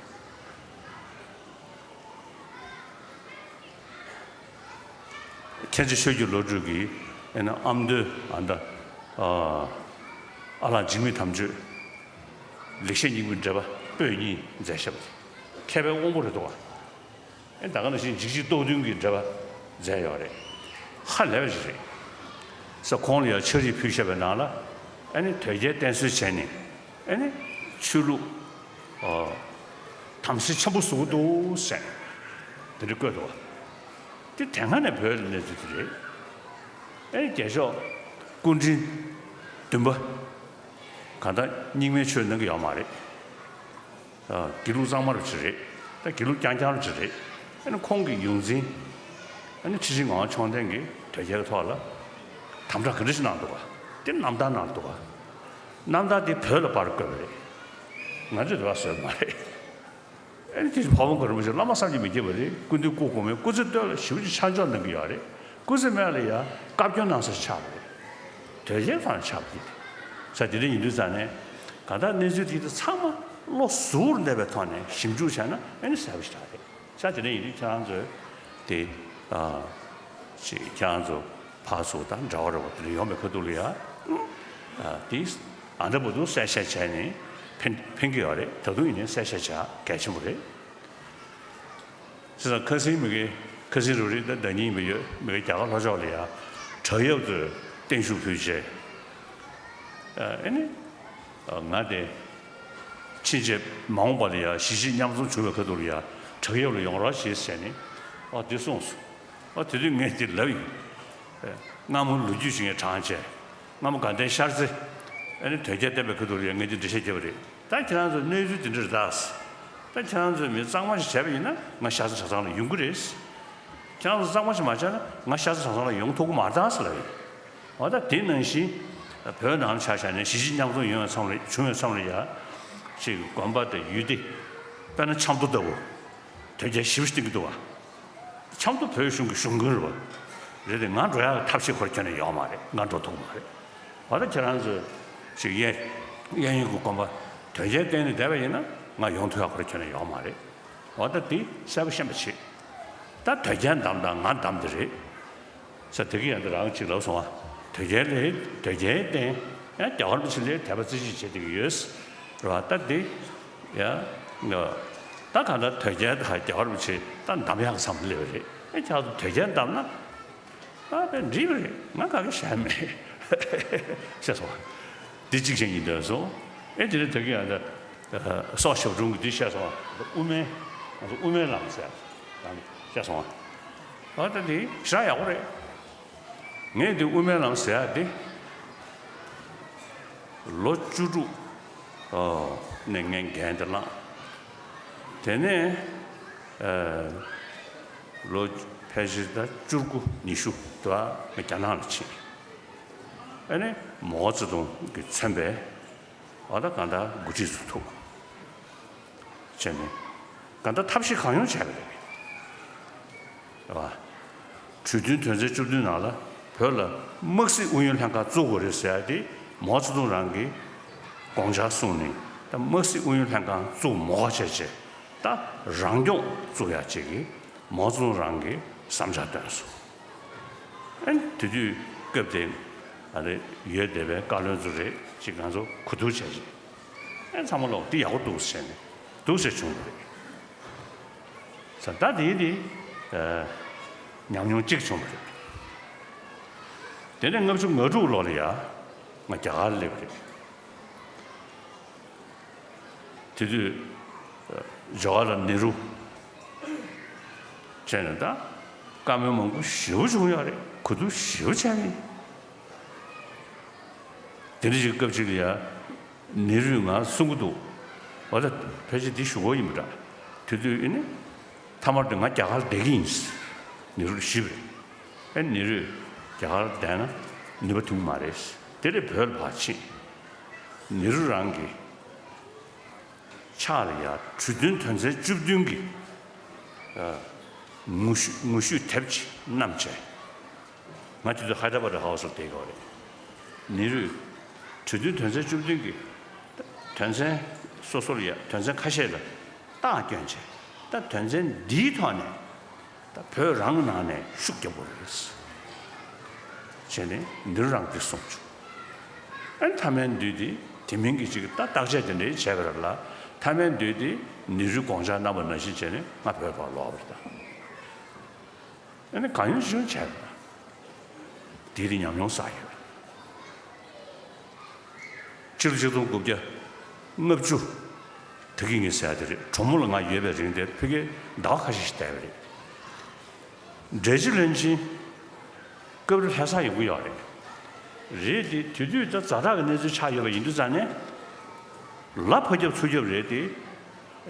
མཁན་ཆེན་ཆོས་ཀྱི་བློ་གྲོས་ཀྱིས་ཨེ་ནི་ཨ་མདོའི་ཨ་མདའ་ཨ་ལགས་འཇིགས་མེད་དམ་ཆོས་ལེགས་བཤད་སྙིང་པོའི་འགྲེལ་པ་པོད་གཉིས་མཛད་བཞག་པ་རེད། མཁས་པའི་དབང་པོ་རེད་འདུག་ག་ཨེ་ད་ག་ནང་བཞིན་འཇིགས་བྱེད་རྟོག་བདུན་གྱི་འགྲེལ་པ་མཛད་ཡོད་རེད། ཧ་ལས་པ་ཞིག་རེད། ས་ཁོང་ལ་ཡང་ཕྱག་བྲིས་ཕུལ་བཞག་པའི་ནང་ལ་ཨ་ནི་དོལ་རྒྱལ་བསྟེན་གསོལ་བྱས་ནས་ཨ་ནི་ཆོས་ལུགས་ཨ་ དམ་སྲི་ཆེན་པོ་བཟོ་གི་འདུག་ཟེར་དེ་འདྲ་བཀོད་འདུག་བ། དེ་དེ་སྔ་ནས་བོད་ལ་གནས་ཚུལ་དེ་རེད། ཨེ་རྒྱལ་མཆོག་སྐུ་ཕྲེང་བདུན་པ་གང་ལྟར་རྙིང་མའི་ཆོས་གནང་གི་ཡོད་མ་རེད། ཨ་དགེ་ལུགས་གཙང་མ་རུ་ཅིག་རེད། ད་དགེ་ལུགས་རྐྱང་རྐྱང་རུ་ཅིག་རེད། ཨ་ནི་ཁོང་གི་ཡོངས་འཛིན་ཨ་ནི་ཁྲི་ཆེན་ངག་དབང་མཆོག་ལྡན་གྱིས་དོལ་རྒྱལ་གྱི་ཐོག་ལ་དམ་དྲག་ག་འདྲ་ཞིག་གནང་འདུག་ག་དེ་རྣམ་ཐར་ནང་འདུག་ག་རྣམ་ཐར་དེ་བོད་ལ་པར་བཀོད་པ་རེད། ང་ཚོས་དེ་བ་བཟོས་མ་རེད། ཨེ་ནི་དེ་བཞིན་འཕགས་པ་མགོན་རིན་པོ་ཆེ་བླ་མ་བསམ་གྱིས་མི་ཁྱབ་པ་རེད། སྐུ་མདུན་སྐུ་གོང་མའི་སྐུ་ཚེ་སྟོད་ལ་ཞེ་པོ་ཅིག་ཆ་འཇོག་གནང་གི་ཡོད་རེད། སྐུ་ཚེ་སྨད་ལ་ཡང་བཀའ་བཀྱོན་གནང་ས་ཆགས་པ་རེད། དོལ་རྒྱལ་ཚང་ཆགས་པ་རེད། ས་དེ་འདྲ་ཡིན་དུས་ཙང་ནས་གང་ལྟར་གནས་ཚུལ་དེ་ཚོ་ཚང་མ་བློ་གཟུ་བོར་གནས་པའི་ཐོག་ནས་ཞིབ་འཇུག་བྱས་ན་ཨེ་ནི་གསལ་པོ་ཞིག་རེད། ས་དེ་འདྲ་ཡིན་དུས་ཁྱེད་རང་ཚོས་དེ་ཨ་ཅིག་ཁྱེད་རང་ཚོ་ཕར་ཚུར་དང་འབྲེལ་བ་རོགས་པ་དེ་འདྲ་ཡོང་པའི་ཁ་ཐུག་ལ་ཡ་ཨ་དེ་ཨ་འདྲ་པོ་འདུག་གསལ་བཤད་བྱས་ནས་ཕན་ཕན་གྱི་ཡོད་རེད། ད་དུང་ཡིན་ནའི་གསལ་བཤད་བྱ་གལ་ཆེན་པོ་རེད། བྱས་ཙང་ཁ་སང་མི་གའི་ཁ་སང་རུ་རིག་ད་ཟླ་ཉིན་ཡིན་པ་ཡོད། མི་གའི་རྒྱ་གར་ལྷོ་ཕྱོགས་ལ་ཡ་དྲག་ཡབ་ཚོས་བརྟན་བཞུགས་ཕུལ་རྗེས་ཨ་ཨེ་ནི་ང་དེ་ཕྱིན་ཆད་མ་འོངས་པ་ལ་ཡ་གཞིས་བྱེས་མཉམ་འཛོམས་བྱུང་བའི་ཁ་ཐུག་ལ་ཡ་དྲག་ཡབ་ལ་ཡོང་རོགས་བྱེད་ཟེར་ནས་ཨ་དེ་གསུངས་སོང་། ཨ་དེ་དུས་ངས་དེ་ལབ་ཡིན། སྔ་མོ་ལོ་རྒྱུས་ཤིག་ངས་དྲངས་བྱས། སྔ་མོ་དགའ་ལྡན་ཤར་རྩེ་ཨ་ནི་དོལ་རྒྱལ་བསྟེན་པའི་ཁ་ཐུག་ལ་ཡ་ངས་དེ་འགྲེལ་བཤད་བརྒྱབ་པ་རེད། ད་ཁྱེད་རང་ཚོ་གནས་ཚུལ་དེ་འདྲ་རེད་ད། ད་ཁྱེད་རང་ཚོས་མི་གཙང་མ་ཞིག་བྱས་པ་ཡིན་ན་ང་ཤར་རྩེ་གྲྭ་ཚང་ལ་ཡོང་གི་རེད། ཁྱེད་རང་ཚོ་གཙང་མ་ཞིག་མ་བྱས་ན་ང་ཤར་རྩེ་གྲྭ་ཚང་ལ་ཡོང་ཐུབ་ཀྱི་མ་རེད་ད་ཟེར་ལབ་ཡོད། འོ་ད་དེ་ནང་བཞིན་བོད་ནང་ལ་ཆ་བཞག་ནས་གཞིས་བྱེས་མཉམ་འཛོམས་ཡོང་བའི་མཚམས་ལ་བྱུང་བའི་མཚམས་ལ་ཡ། ཅིག་དགོན་པ་དང་ཡུལ་སྡེ་དཔེར་ན་ཆབ་མདོ་ལྟ་བུ་དོལ་རྒྱལ་ཞེ་པོ་ཞིག་བསྟེན་གྱི་འདུག་བ། ཆབ་མདོ་བོད་གཞུང་གི་གཞུང་དགོན་རེད་བ། རེད་དེ་ང་འགྲོ་ཡག་ཐབས་ཤེས་ཁོ་ར་ཁྱོན་ནས་ཡོད་མ་རེད། ང་འགྲོ་ཐུབ་མ་རེད། འོ་ད་ཁྱེད་རང་ཚོས་ཅིག་གཡས་གཡས་གཡོན་གྱི་དགོན་པ་དོལ་རྒྱལ་བསྟེན་ནས་བསྡད་པ་ཡིན་ན་ང་ཡོང་ཐུབ་ཡག་ཁོ་ར་ཁྱོན་ནས་ཡོད་མ་རེད། འོ་ད་དེ་གསལ་པོ་ཤེས་པ་བྱེད། ད་དོལ་རྒྱལ་བདམས་དང་ང་བདམས་དེ་རེད། ས་དེ་གི་ཡང་དེ་རང་གཅིག་ལབ་སོང་བ། དོལ་རྒྱལ་ལས་དོལ་རྒྱལ་བསྟེན་ཡང་རྒྱལ་བ་རིན་པོ་ཆེ་ལས་དད་པ་རྩེ་གཅིག་བྱེད་བསྡད་ཀྱི་ཡོད། རེད་བ། ད་དེ་ཡང་ད་གང་ལྟར་དོལ་རྒྱལ་དང་རྒྱལ་བ་རིན་པོ་ཆེ་ད་བདམས་ཡག་གི་མཚམས་སླེབས་པ་རེད། ཨེ་ཁྱེད་ཚོ་དོལ་རྒྱལ་བདམས་ན་ཨ་དཔེ་འགྲིག་པ་རེད། ང་ག་གེ་བཤད་མེད། ཤེས་སོང་བ། འདི་གཅིག་བྱས་ཡིན་འདོད་སོང་། ཨེ་དེ་ནས་དོལ་རྒྱལ་ཡང་ད་སྲོག་ཞབས་དྲུང་གི་འདི་བཤད་སོང་བ། དབུ་མའི་ང་ཚོ་དབུ་མའི་ལམ་ཟེར་ཡག་བཤད་སོང་བ། ཨ་ད་འདི་ཞེ་དྲག་ཡག་པོ་རེད། ངས་འདི་དབུ་མའི་ལམ་ཟེར་ཡག་འདི་ལོ་བཅུ་དྲུག་ནས་ངས་འགན་འདི་བླངས། དེ་ནས་ལོ་ཕལ་ཆེར་ད་བཅུ་དགུ་ཉི་ཤུ་དུ་ང་རྒྱ་ནག་ལ་ཕྱིན། ཨ་ནི་མའོ་ཙེ་ཏུང་གིས་མཚོན་པའི་འོ་ད་གང་ལྟར་འགོ་ཁྲིད་ཚོ་ཐུག་བྱས་ནས་གང་ལྟར་ཐབས་ཤེས་གང་ཡོང་བྱས་པ་རེད། རེད་བ། གྲོས་མཐུན་དོན་ཚན་བཅུ་བདུན་ནང་ལ་བོད་ལ་དམག་སྲིད་ཨུ་ཡོན་ལྷན་ཁང་བཙུགས་དགོས་རེད་ཟེར་ཡ་དེ་མའོ་ཙེ་ཏུང་རང་གིས་དགོངས་འཆར་གསུངས་ནས་ད་དམག་སྲིད་ཨུ་ཡོན་ལྷན་ཁང་བཙུགས་མ་དགོས་བྱས་བྱས་ད་རང་སྐྱོང་བཙུགས་ཡ་བྱེད་ཀྱི་མའོ་ཙེ་ཏུང་རང་གིས་བསམ་འཆར་བཏོན་སོང་། ཨན་དེ་དུས་སྐབས་དེ་ཨ་རེ་ཡོད་བསྡད་པའི་བཀའ་བློན་ཚོ་རེད་ཅིག་ང་ཚོ་གོ་བསྡུར་བྱས་ཅིག་ཨན་ཚང་མ་ལོག་འདི་ཡག་པོ་འདུག་ཟེར་ནས་འདུག་ཟེར་བྱུང་བ་རེད། ས་ད་དེའི་དེ་ཉམས་མྱོང་གཅིག་བྱུང་བ་རེད། དེ་ནས་ལྔ་བཅུ་ང་དྲུག་ལོ་ལ་ཡ་ང་རྒྱ་གར་སླེབས་པ་རེད། དེ་དུས་ཇ་ཝ་ཧར་ལལ་ནེ་རུ་བྱས་ནས་ད་བཀའ་མོལ་མང་པོ་ཞེ་པོ་བྱུང་ཡོད་རེད། གོ་བསྡུར་ཞེ་པོ་བྱས་ནས། དེ་འདྲ་ཞིག་སྐབས་ཅིག་ལ་ཡ་ནེ་རུས་ང་གསུང་གི་འདུག་འོ་ད་ཕལ་ཆེར་འདི་ཞུ་གོ་ཡིན་པ་འདྲ། དེ་དུས་ཨེ་ནི་མཐའ་མར་དུ་ང་རྒྱ་གར་བསྡད་ཀྱི་ཡིན། ནེ་རུ་ལ་ཞུས་པ་རེད། ཨེ་ནེ་རུས་རྒྱ་གར་བསྡད་ན་ནུས་པ་ཐོན་གྱི་མ་རེད། དེ་ལས་བོད་ལ་ཕར་ཕྱིན། ནེ་རུ་རང་གི་ཕྱག་ལ་ཡ་གྲོས་མཐུན་དོན་ཚན་བཅུ་བདུན་གྱི་ངོ་བཤུས་ངོ་བཤུས་དེབ་ཅིག་བསྣམས་བྱས། ང་དེ་དུས་ཧའི་ད་ར་བྷ་དི་ཧའུ་སི་ལ་བསྡད་ཡོད་རེད། ནེ་རུས་གྲོས་མཐུན་དོན་ཚན་བཅུ་བདུན་གྱི་དོན་ཚན་སོ་སོ་ལ་ཡ་དོན་ཚན་ཁ་ཤས་ལ་རྟགས་བསྐྱོན་བྱས། ད་དོན་ཚན་འདིའི་ཐོག་ནས་ད་བོད་རང་གི་ནང་ནས་ཤུགས་རྒྱབ་དགོས་རེད། བྱས་ནས་ནེ་རུ་རང་འདི་གསུངས་བྱུང་། ཨ་ནི་མཐའ་མའི་དུས་དེ་དེ་མིན་གྱི་ཅིག་ད་བརྟག་དཔྱད་དེ་འདྲའི་བྱས་པ་རེད་ལ། མཐའ་མའི་དུས་དེ་ནེ་རུས་དགོངས་འཆར་གནང་བ་ནང་བཞིན་བྱས་ནས་ང་བོད་ཕར་ལོག་པ་རེད་ད། ཨ་ནི་གང་ཡོང་ཅི་ཡོང་བྱས་པ་རེད། དེ་དེ་ཉམས་མྱོང་བསགས་ཡོད། ཕྱི་ལོ་ཆིག་སྟོང་དགུ་བརྒྱ་ལྔ་བཅུ་ ད་གིན་ངས་ཟེར་ཡ་དེ་རེད། གྲོགས་མོ་ལ་ང་ཡོད་པའི་རིང་དེར་ཕ་གིར་ཟླ་བ་ཁ་ཤས་ཤིག་བསྡད་པ་རེད། འབྲས་སྤྱི་བློན་ཆེན་སྐབས་རེ་ལྷ་སར་ཡོང་གི་ཡོད་རེད། རེད་དེ། དེ་དུས་ད་ཛ་དྲག་གི་གནས་ཚུལ་ཆགས་ཡོད་པ་ཡིན་དུས་ཙང་ནས། ལ་ཕར་རྒྱབ་ཚུར་རྒྱབ་རེད་དེ།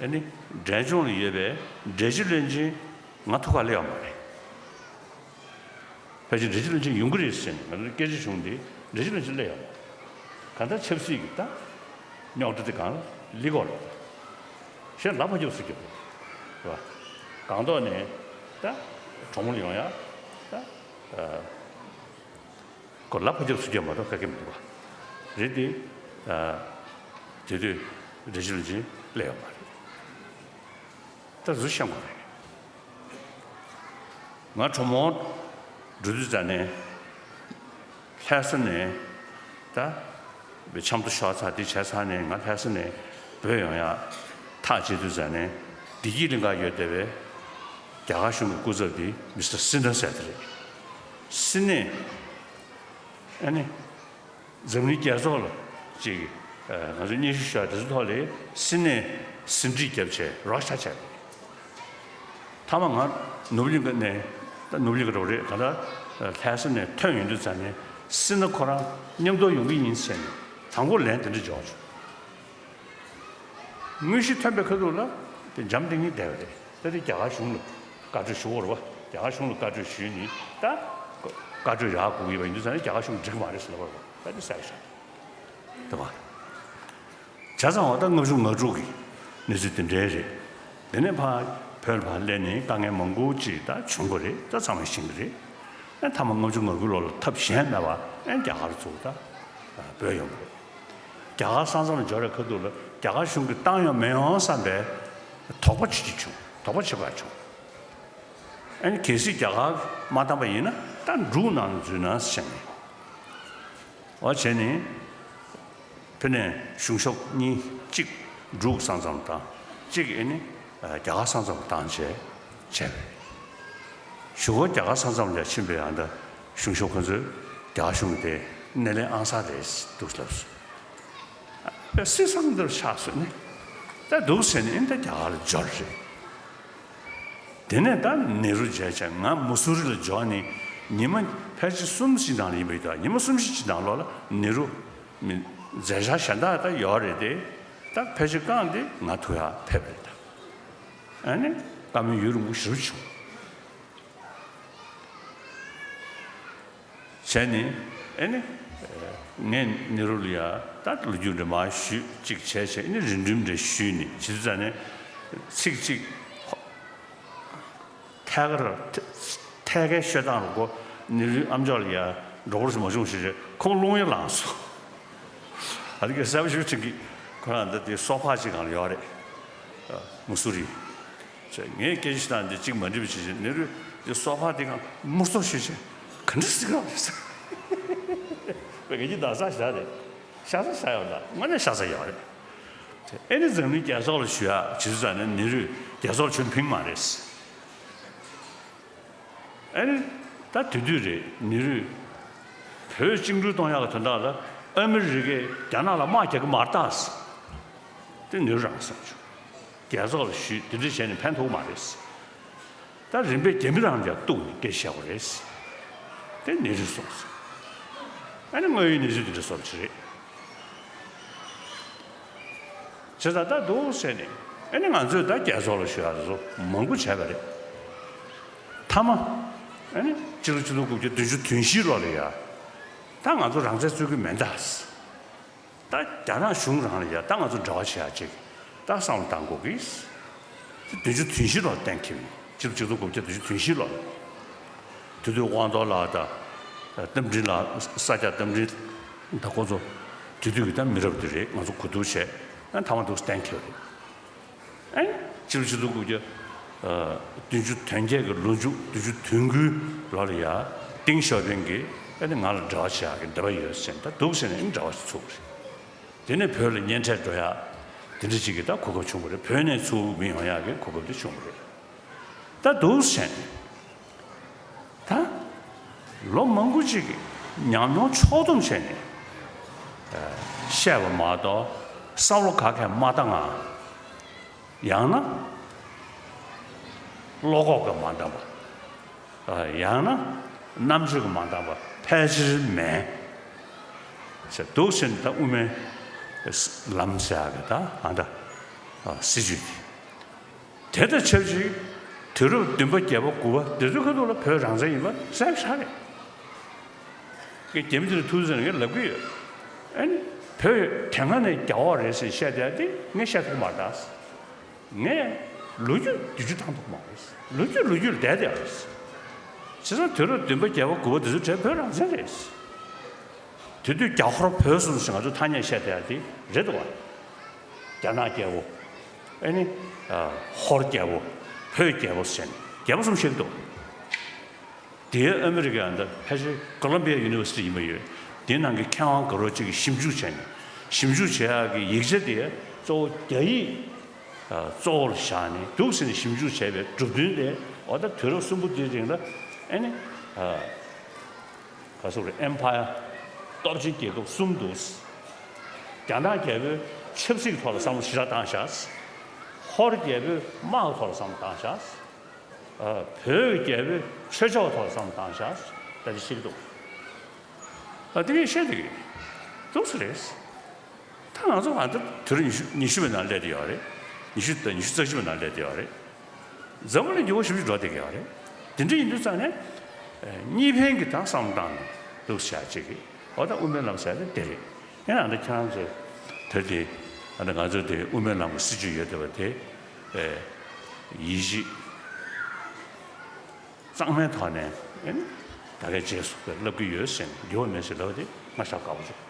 ཨ་ནི་འབྲས་ལྗོངས་ལ་ཡོད་པའི་འབྲས་སྤྱི་བློན་ཆེན་ང་ཐུག་ག་སླེབས་ཡོད་མ་རེད། ཕལ་ཆེར་འབྲས་སྤྱི་བློན་ཆེན་ཡོང་གི་རེད་ཟེར་ནས་ང་ཚོའི་སྐད་ཆ་བྱུང་སྟེ། འབྲས་སྤྱི་བློན་ཆེན་སླེབས་ཡོད་མ་རེད། གང་ལྟར་ཆབ་སྲིད་ཀྱི་ད་རྙོག་དྲ་དེ་གང་ལ་ལི་གོ་ལ། གཞན་ལ་ཕར་རྒྱབ་ཚུར་རྒྱབ་རེད་བ། སྒང་ཏོག་ནས་ད་གྲོགས་མོ་ལ་ཡོང་ཡ་ད། ཁོ་ལ་ཕར་རྒྱབ་ཚུར་རྒྱབ་མ་གཏོགས་ག་གེ་མི་འདུག་བ། རེད་དེ། དེ་དུས་འབྲས་སྤྱི་བློན་ཆེན་སླེབས་ཡོད་མ་རེད། ད་གཟུགས་བཤམས་དགོས་རེད། ང་གྲོགས་མོ་འགྲོ་དུས་ཙ་ནས་ལྷ་ས་ནས་ད་འཆམ་མཐུན་ཤོག་ཚ་འདི་བྱས་ཚར་ནས་ང་ལྷ་ས་ནས་བོད་ཡོང་ཡ་ཐག་བཅད་དུས་ཙ་ནས། བདེ་སྐྱིད་གླིང་ག་ཡོད་བསྡད་པའི་རྒྱ་གར་གཞུང་གི་སྐུ་ཚབ་འདི་མི་སི་ཊར་སི་ནྷ་ཟེར་དེ་རེད། སི་ནྷས་ཨ་ནི། འཛམ་གླིང་རྒྱལ་ཚོགས་ལ་ཅིག་ང་ཚོས་སྙན་ཞུ་ཞུ་ཡ་དེ་ཚོའི་ཐོག་ལ་སི་ནས་ཟིན་བྲིས་བརྒྱབ་བྱས་རོགས་ཤ་བྱས་པ་རེད། མཐའ་མ་ང་ནོར་བུ་གླིང་ག་ནས། ད་ནོར་བུ་གླིང་ག་རོགས་རེད། གང་ལྟར་ལྷ་ས་ནས་ཐོན་ཡོང་དུས་ཙ་ནས་སི་ན་ཁོ་རང་མཉམ་དུ་ཡོང་གི་ཡིན་ཟེར་ནས་དང་པོ་ལན་དེ་འདྲ་འབྱོར་བྱུང་། དངོས་གཞི་ཐོན་པའི་ཁ་ཐུག་ལ་དེ་འཇམ་ཐིང་ངེ་བསྡད་པ་རེད། ད་དེ་རྒྱ་གར་གཞུང་ལ་བཀའ་འཁྲོལ་ཞུ་བར་བ། རྒྱ་གར་གཞུང་ལ་བཀའ་འཁྲོལ་ཞུས་ནས་ད་བཀའ་འཁྲོལ་ཡག་དགོས་ཀྱི་ཡོད་པ་ཡིན་དུས་ཙང་ནས་རྒྱ་གར་གཞུང་འགྲིག་མ་རེད་ཟེར་ལབ་པར་བ། ད་དེ་ཟེར་བཞག་འདུག་བ། བྱས་ཙང་བ་ད་ལྔ་བཅུ་ང་དྲུག་གི་གནས་ཚུལ་དེ་འདྲའི་རེད། དེ་ནས་ཕར་བོད་ལ་ཕར་སླེབས་ནས་དཀའ་ངལ་མང་པོ་ཅིག་ད་བྱུང་གི་རེད། ད་ཚང་མས་ཤེས་ཀྱི་རེད། ཨ་མཐའ་མ་ལྔ་བཅུ་ང་དགུ་ལོ་ལ་ཐབས་གཞན་མེད་པ་ཨ་རྒྱ་གར་ཚུར་ད་བྲོས་ཡོང་གི་རེད། རྒྱ་གར་ས་མཚམས་ལ་འབྱོར་བའི་ཁ་ཐུག་ལ་རྒྱ་གར་གཞུང་གིས་བཏང་ཡོང་མི་ཡོང་བསམ་པའི་དོགས་པ་བྱེད་ཀྱི་བྱུང་། དོགས་པ་བྱེད་པ་བྱུང་། ཨ་ནི་གལ་སྲིད་རྒྱ་གར་མ་བཏང་པ་ཡིན་ན་ད་འབྲུག་ནང་ལ་འཛུལ་ན་ཟེར་ནས། འོ་བྱས་ནས་ཕ་ནས་གཞུང་ཤོག་གཉིས། གཅིག་འབྲུག་ས་མཚམས་བཏང་། གཅིག་ཨ་ནི་རྒྱ་གར་ས་མཚམས་བཏང་བྱས་བྱས་པ་རེད། གཞུག་གུ་རྒྱ་གར་ས་མཚམས་ལ་ཕྱིན་པའི་ཨ་ད་གཞུང་ཤོག་ཁོ་ཚོས་རྒྱ་གར་གཞུང་གི་དེ་སྣེ་ལེན་ཨང་གསར་རེད་འདུག་ལབ་སོང་། པའི་སྲིད་བཟང་འདིར་ཆགས་སོང་ནས། ད་འདུག་ཟེར་ནས་ཨིན་ད་རྒྱ་གར་ལ་འབྱོར་རེད། དེ་ནས་ད་ནེ་རུ་མཇལ་བྱས་ང་མུ་སུ་རི་ལ་འབྱོར་ནས་ཉི་མ་ཕལ་ཆེར་གསུམ་ཞིག་ནང་ལ་ཡིན་པ་ཡིན་ད། ཉི་མ་གསུམ་བཞི་ཅིག་ནང་ལོགས་ལ་ནེ་རུ་མི་མཛད་འཆར་གཞན་དག་ད་ཡོད་རེད་དེ། ད་ཕལ་ཆེར་བསྐངས་ཏེ་ང་ཐུག་ཡག་ཕེབས་རེད་ད། ཨ་ནི་བཀའ་མོལ་ཡུན་རིང་པོ་ཞེ་པོ་བྱུང་། བྱས་ནས་ཨེ་ནི། ངས་ནེ་རུ་ལ་ཡ་ད་ལོ་རྒྱུས་འདྲ་མར་ཞུས། གཅིག་བྱས་བྱས་ཨེ་ནི་རིང་རིང་འདྲ་ཞུས་ནས་བྱེད་དུས་ཙ་ནས་ཚིག་གཅིག་ཐད་ཀར་ཐད་ཀའི་ཤོད་སྟངས་རུ་གོ། ནེ་རུའི་ཨམ་ཅོག་ལ་ཡ་འགྲོ་བོར་ཞིག་མ་བྱུང་ཞེས་བྱས་ཁོང་རླུང་ཡང་ལངས་སོང་། ཨ་རི་གའི་གསར་པ་ཞིག་ཁྲིད་ཀྱི་ཁོ་རང་འདི་དེ་སོ་ཕག་ཅིག་སྒང་ལ་ཡོད་རེད། མུ་སུ་རི། ངས་སྐད་ཆ་བཤད་སྟངས་འདི་གཅིག་མ་འགྲིག་པ་བྱེད་བྱེད་ནེ་རུས་འདི་སོ་ཕག་འདི་སྒང་མུར་སོ་ཞུས་བྱས་ག་འདྲ་སྲིད་ག་རེད་ཟེར། བས་ངེད་ཀྱི་ད་ས་ཞག་རེད། ཤ་ཚ་ཤ་ཡོད་ལ་དངོས་གནས་ཤ་ཚ་ཡོད་རེད། ཨེ་ནི་འཛམ་གླིང་རྒྱལ་ཚོགས་ལ་ཞུ་ཡག་བྱེད་དུས་ཙ་ནས་ནེ་རུས་རྒྱལ་ཚོགས་ལ་ཞུ་ཕིང་མ་རེད། ཨེ་ནི་ད་དེ་དུས་རེད། ནེ་རུས་བོད་བཅིངས་འགྲོལ་གཏོང་ཡག་གི་དོན་དག་ལ་ཨ་མི་རི་ཀས་རྒྱ་ནག་ལ་དམག་རྒྱག་གི་མ་རེད་ད་ཟེར། དེ་ནེ་རུ་རང་གསུངས་བྱུང་། རྒྱལ་ཚོགས་ལ་ཞུས་དེ་འདྲ་བྱས་ནས་ཕན་ཐོགས་མ་རེད། ད་རིམ་པས་རྒྱ་མི་རང་ལ་གཏུགས་ནས་སྐད་ཆ་བཤད་དགོས་རེད། དེ་ནེ་རུས་གསུངས་སོང་། ཨ་ནི་དངོས་ཡོད་གནས་ཚུལ་དེ་འདྲ་སོགས་ཅིག་རེད། བྱས་ཙང་ད་འདུག་ཟེར་ནས་ཨ་ནི་ང་ཚོས་ད་རྒྱལ་ཚོགས་ལ་ཞུ་ཡག་དེ་ཚོ་མང་པོ་བྱས་པ་རེད། མཐའ་མ་ཨ་ནི་སྤྱི་ལོ་ཆིག་སྟོང་དགུ་བརྒྱ་བདུན་ཅུ་དོན་བཞི་ལོ་ལ་ཡ་ད་ང་ཚོ་རང་བཙན་རྩོད་ཀྱི་མེད་ད། ད་རྒྱ་ནག་གཞུང་རང་ལ་ཡ་ད་ང་ཚོ་འབྲེལ་བ་བྱེད་ཡག་ཅིག་ད་བསམ་བློ་བཏང་དགོས་ཀྱི། བདུན་ཅུ་དོན་བཞི་ལོར་གཏན་འཁེལ་བའི་ཕྱི་ལོ་ཆིག་སྟོང་དགུ་བརྒྱ་བདུན་ཅུ་དོན་བཞི་ལོར། དེ་དུས་དབང་རྡོར་ལགས་དང་རྟ་མགྲིན་ལགས། ས་སྐྱ་རྟ་མགྲིན་དང་ཁོ་ཚོ་དེ་དུས་ཀྱི་ད་མི་རབས་དེ་རེད། ང་ཚོ་གོ་བསྡུར་བྱས་ཨ་མཐའ་མ་འདུག་གཏན་འཁེལ་བ་རེད། ཨེ་ཕྱི་ལོ་ཆིག་སྟོང་དགུ་བརྒྱ་བདུན་ཅུ་དོན་བརྒྱད་ཀྱི་ལོ་མཇུག་བདུན་ཅུ་དོན་དགུའི་ལོ་ལ་ཡ་ཏེང་ཞའོ་ཕིང་གིས་ཨ་ནི་ང་ལ་འབྲེལ་བ་བྱེད་ཡག་གི་འདོད་པ་ཡོད་ཟེར་ནས་ད་འདུག་ཟེར་ནས་ཨ་ནི་འབྲེལ་བ་ཞིག་ཚུགས་པ་རེད། དེ་ནས་བོད་ལ་གཉེན་འཕྲད་འགྲོ་ཡག་དེ་འདྲ་ཅིག་གི་ད་གོ་སྐབས་བྱུང་བ་རེད། བོད་ནས་ཚུར་མི་ཡོང་ཡག་གི་གོ་སྐབས་དེ་བྱུང་བ་རེད། ད་འདུག་ཟེར་ནས་ད་ལོ་མང་པོ་ཅིག་གི་ཉམས་མྱོང་ཕྱོགས་བསྡོམས་བྱས་ནས་བཤད་པ་མ་གཏོགས་བསམ་བློ་ག་གས་མ་བཏང་ང་ ཡང་ན་བློ་ཁོག་གིས་མ་འདང་བ། ཡང་ན་རྣམ་དཔྱོད་ཀྱིས་མ་འདང་བ་ཕལ་ཆེར་མེད། ཟེར་འདུག་ཟེར་ནས། ད་དབུ་མའི་ལམ་ཟེར་ཡག་གི་ད་ཨ་ད་སྲིད་བྱུས་དེ། དེ་དང་ཆབས་ཅིག་དུས་རབས་བདུན་པ་བརྒྱད་པ་དགུ་པ་འདི་ཚོའི་ཁ་ཐུག་ལ་བོད་རང་བཙན་ཡིན་པ་གསལ་པོ་ཆགས་རེད། ཀྱི་རྒྱ་མི་དེ་ལ་ཐུག་ཟེར་ནས་ངས་ལབ་ཀྱི་ཡོད། ཨ་ནི་བོད་དེ་སྔ་ནས་རྒྱ་འོག་རེད་ཟེར་བཤད་བསྡད་དེ་ངས་བཤད་ཐུབ་མ་རེད་ད། ངས་ལོ་རྒྱུས་བསྡུས་རྒྱུ་བཏང་ཐུབ་མ་རེད། ལོ་རྒྱུས་ལོ་རྒྱུས་ལ་བསྡད་བསྡད་རེད། བྱས་ཙང་དུས་རབས་བདུན་པ་བརྒྱད་པ་དགུ་པ་དེ་ཚོའི་གྲས་བོད་རང་བཙན་རེད། དེ་དུས་རྒྱ་ཧོར་བོད་གསུམ་ཞེས་ང་ཚོ་ཐ་སྙད་བཤད་བསྡད་དེ་རེད་འདུག་བ། རྒྱ་ནག་རྒྱལ་པོ། ཨ་ནི་ཧོར་རྒྱལ་པོ། བོད་རྒྱལ་པོ་ཟེར་ནས་རྒྱལ་པོ་གསུམ་བཤད་ཀྱི་འདུག་དེའི་ཨ་མི་རི་ཀའི་ཨ་ད་ཕལ་ཆེར་ཀོ་ལམ་བི་ཡ་ཡུ་ནི་ཝར་སི་ཊི་ཡིན་པ་ཡོད། དེའི་ནང་གི་མཁས་དབང་དགའ་རོགས་གཅིག་གིས་ཞིབ་འཇུག་བྱས་ནས། ཞིབ་འཇུག་བྱེད་ཡག་གི་ཡིག་ཆ་དེ་གཙོ་བོ་རྒྱ་ཡིག་གཙོ་བོར་བཞག་ནས་འདུག་ཟེར་ནས་ཞིབ་འཇུག་བྱས་པའི་གྲུབ་དོན་དེ། འོ་ད་དུས་རབས་གསུམ་པོ་དེའི་རིང་ལ་ཨ་ནི་ག་ཟེར་དགོས་རེད། ཨེམ་ཕ་ཡར་སྟོབས་ཆེན་རྒྱལ་ཁབ་གསུམ་འདུག་རྒྱ་ནག་རྒྱལ་པོས་ཆབ་སྲིད་ཀྱི་ཐོག་ལ་བསམ་བློ་ཞེ་དྲག་བཏང་བཞག་ཧོར་རྒྱལ་པོས་དམག་གི་ཐོག་ལ་བསམ་བློ་བཏང་བཞག་ཨ། བོད་ཀྱི་རྒྱལ་པོས་ཆོས་ཕྱོགས་ཐོག་བསམ་བཏང་བཞག་ད་དེ་ཤེས་ཀྱི་འདུག་ཨ། དེ་ངས་བཤད་བསྡད་ཀྱི་འདུག་ཟེར་རེད། ད་ང་ཚོ་ང་ཚོ་དུས་རབས་ཉི་ཤུ་ཉི་ཤུ་པའི་ནང་སླེབས་བསྡད་ཡོད་རེད། ཉི་ཤུ་དང་ཉི་ཤུ་རྩ་བཞི་པའི་ནང་སླེབས་བསྡད་ཡོད་རེད། འཛམ་བུ་གླིང་འགྱུར་བ་ཞེ་པོ་ཅིག་འགྲོ་བསྡད་ཀྱི་ཡོད་རེད། དེ་འདྲ་ཡིན་དུས་ཙང་ནས་གཉིས་ཕན་གྱི་ད་བསམ་བློ་བཏང་ནས་འདུག་བྱ་བྱེད་ཀྱི། འོ་ད་དབུ་མའི་ལམ་ཟེར་ནས་དེ་རེད། ཡིན་ནའང་ད་ཁྱེད་རང་ཚོས་དེར་དེ་ཨ་ནི་ང་ཚོས་དེ་དབུ་མའི་ལམ་གྱི་སྲིད་བྱུས་ཡོད་བསྡད་པ་དེ། ཨེ། ཡིད་ཆེས་གཙང་མའི་ཐོག་ནས་ཨེ་ནི་ད་གའི་རྗེས་སུ་ལབ་ཀྱི་ཡོད་ཟེར་ནས་འགྱུར་བ་མེད་ཟེར་ལབ་པ་དེ་ང་ཞེ་དྲག་དགའ་པོ་བྱུང་།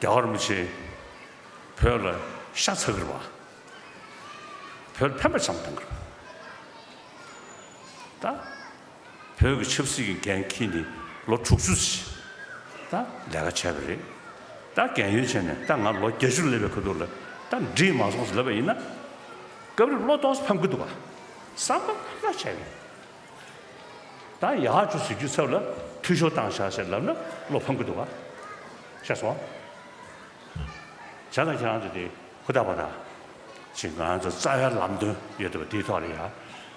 རྒྱལ་བ་རིན་པོ་ཆེ་བོད་ལ་ཤ་ཚ་གི་རེད་པ། བོད་ལ་ཕན་པ་བྱུང་བཏང་གི་རེད། ད་བོད་ཀྱི་ཆབ་སྲིད་ཀྱི་འགན་འཁྱེར་ནས་ལོ་དྲུག་ཅུ་ཞིག་ད་ལས་ཀ་བྱས་པ་རེད། ད་རྒན་ཡོལ་བྱས་ནས་ད་ང་ལོ་བརྒྱད་ཅུ་སླེབས་པའི་ཁ་ཐུག་ལ་ད་འགྲིག་མ་སོང་ཟེར་ལབ་པ་ཡིན་ན། སྐབས་རེ་བློ་ཏོག་ཙམ་ཕམ་གྱི་འདུག་ག་བསམ་པ་ལྷག་བྱས་པས། ད་ཡག་བྱུང་ཟེར་རྒྱུའི་ཚབ་ལ་འཐུས་ཤོར་བཏང་བཞག་ཟེར་ལབ་ན་བློ་ཕམ་གྱི་འདུག་ག་ཤེས་སོང་། བྱས་ཙང་ཁྱེད་རང་ཚོ་དེ་ཧུར་ཐག་པ་དང་། ཅིག་ང་རང་ཚོ་རྩ་བའི་ལམ་སྟོན་ཡོད་བསྡད་པ་དེའི་ཐོག་ལ་ཡང་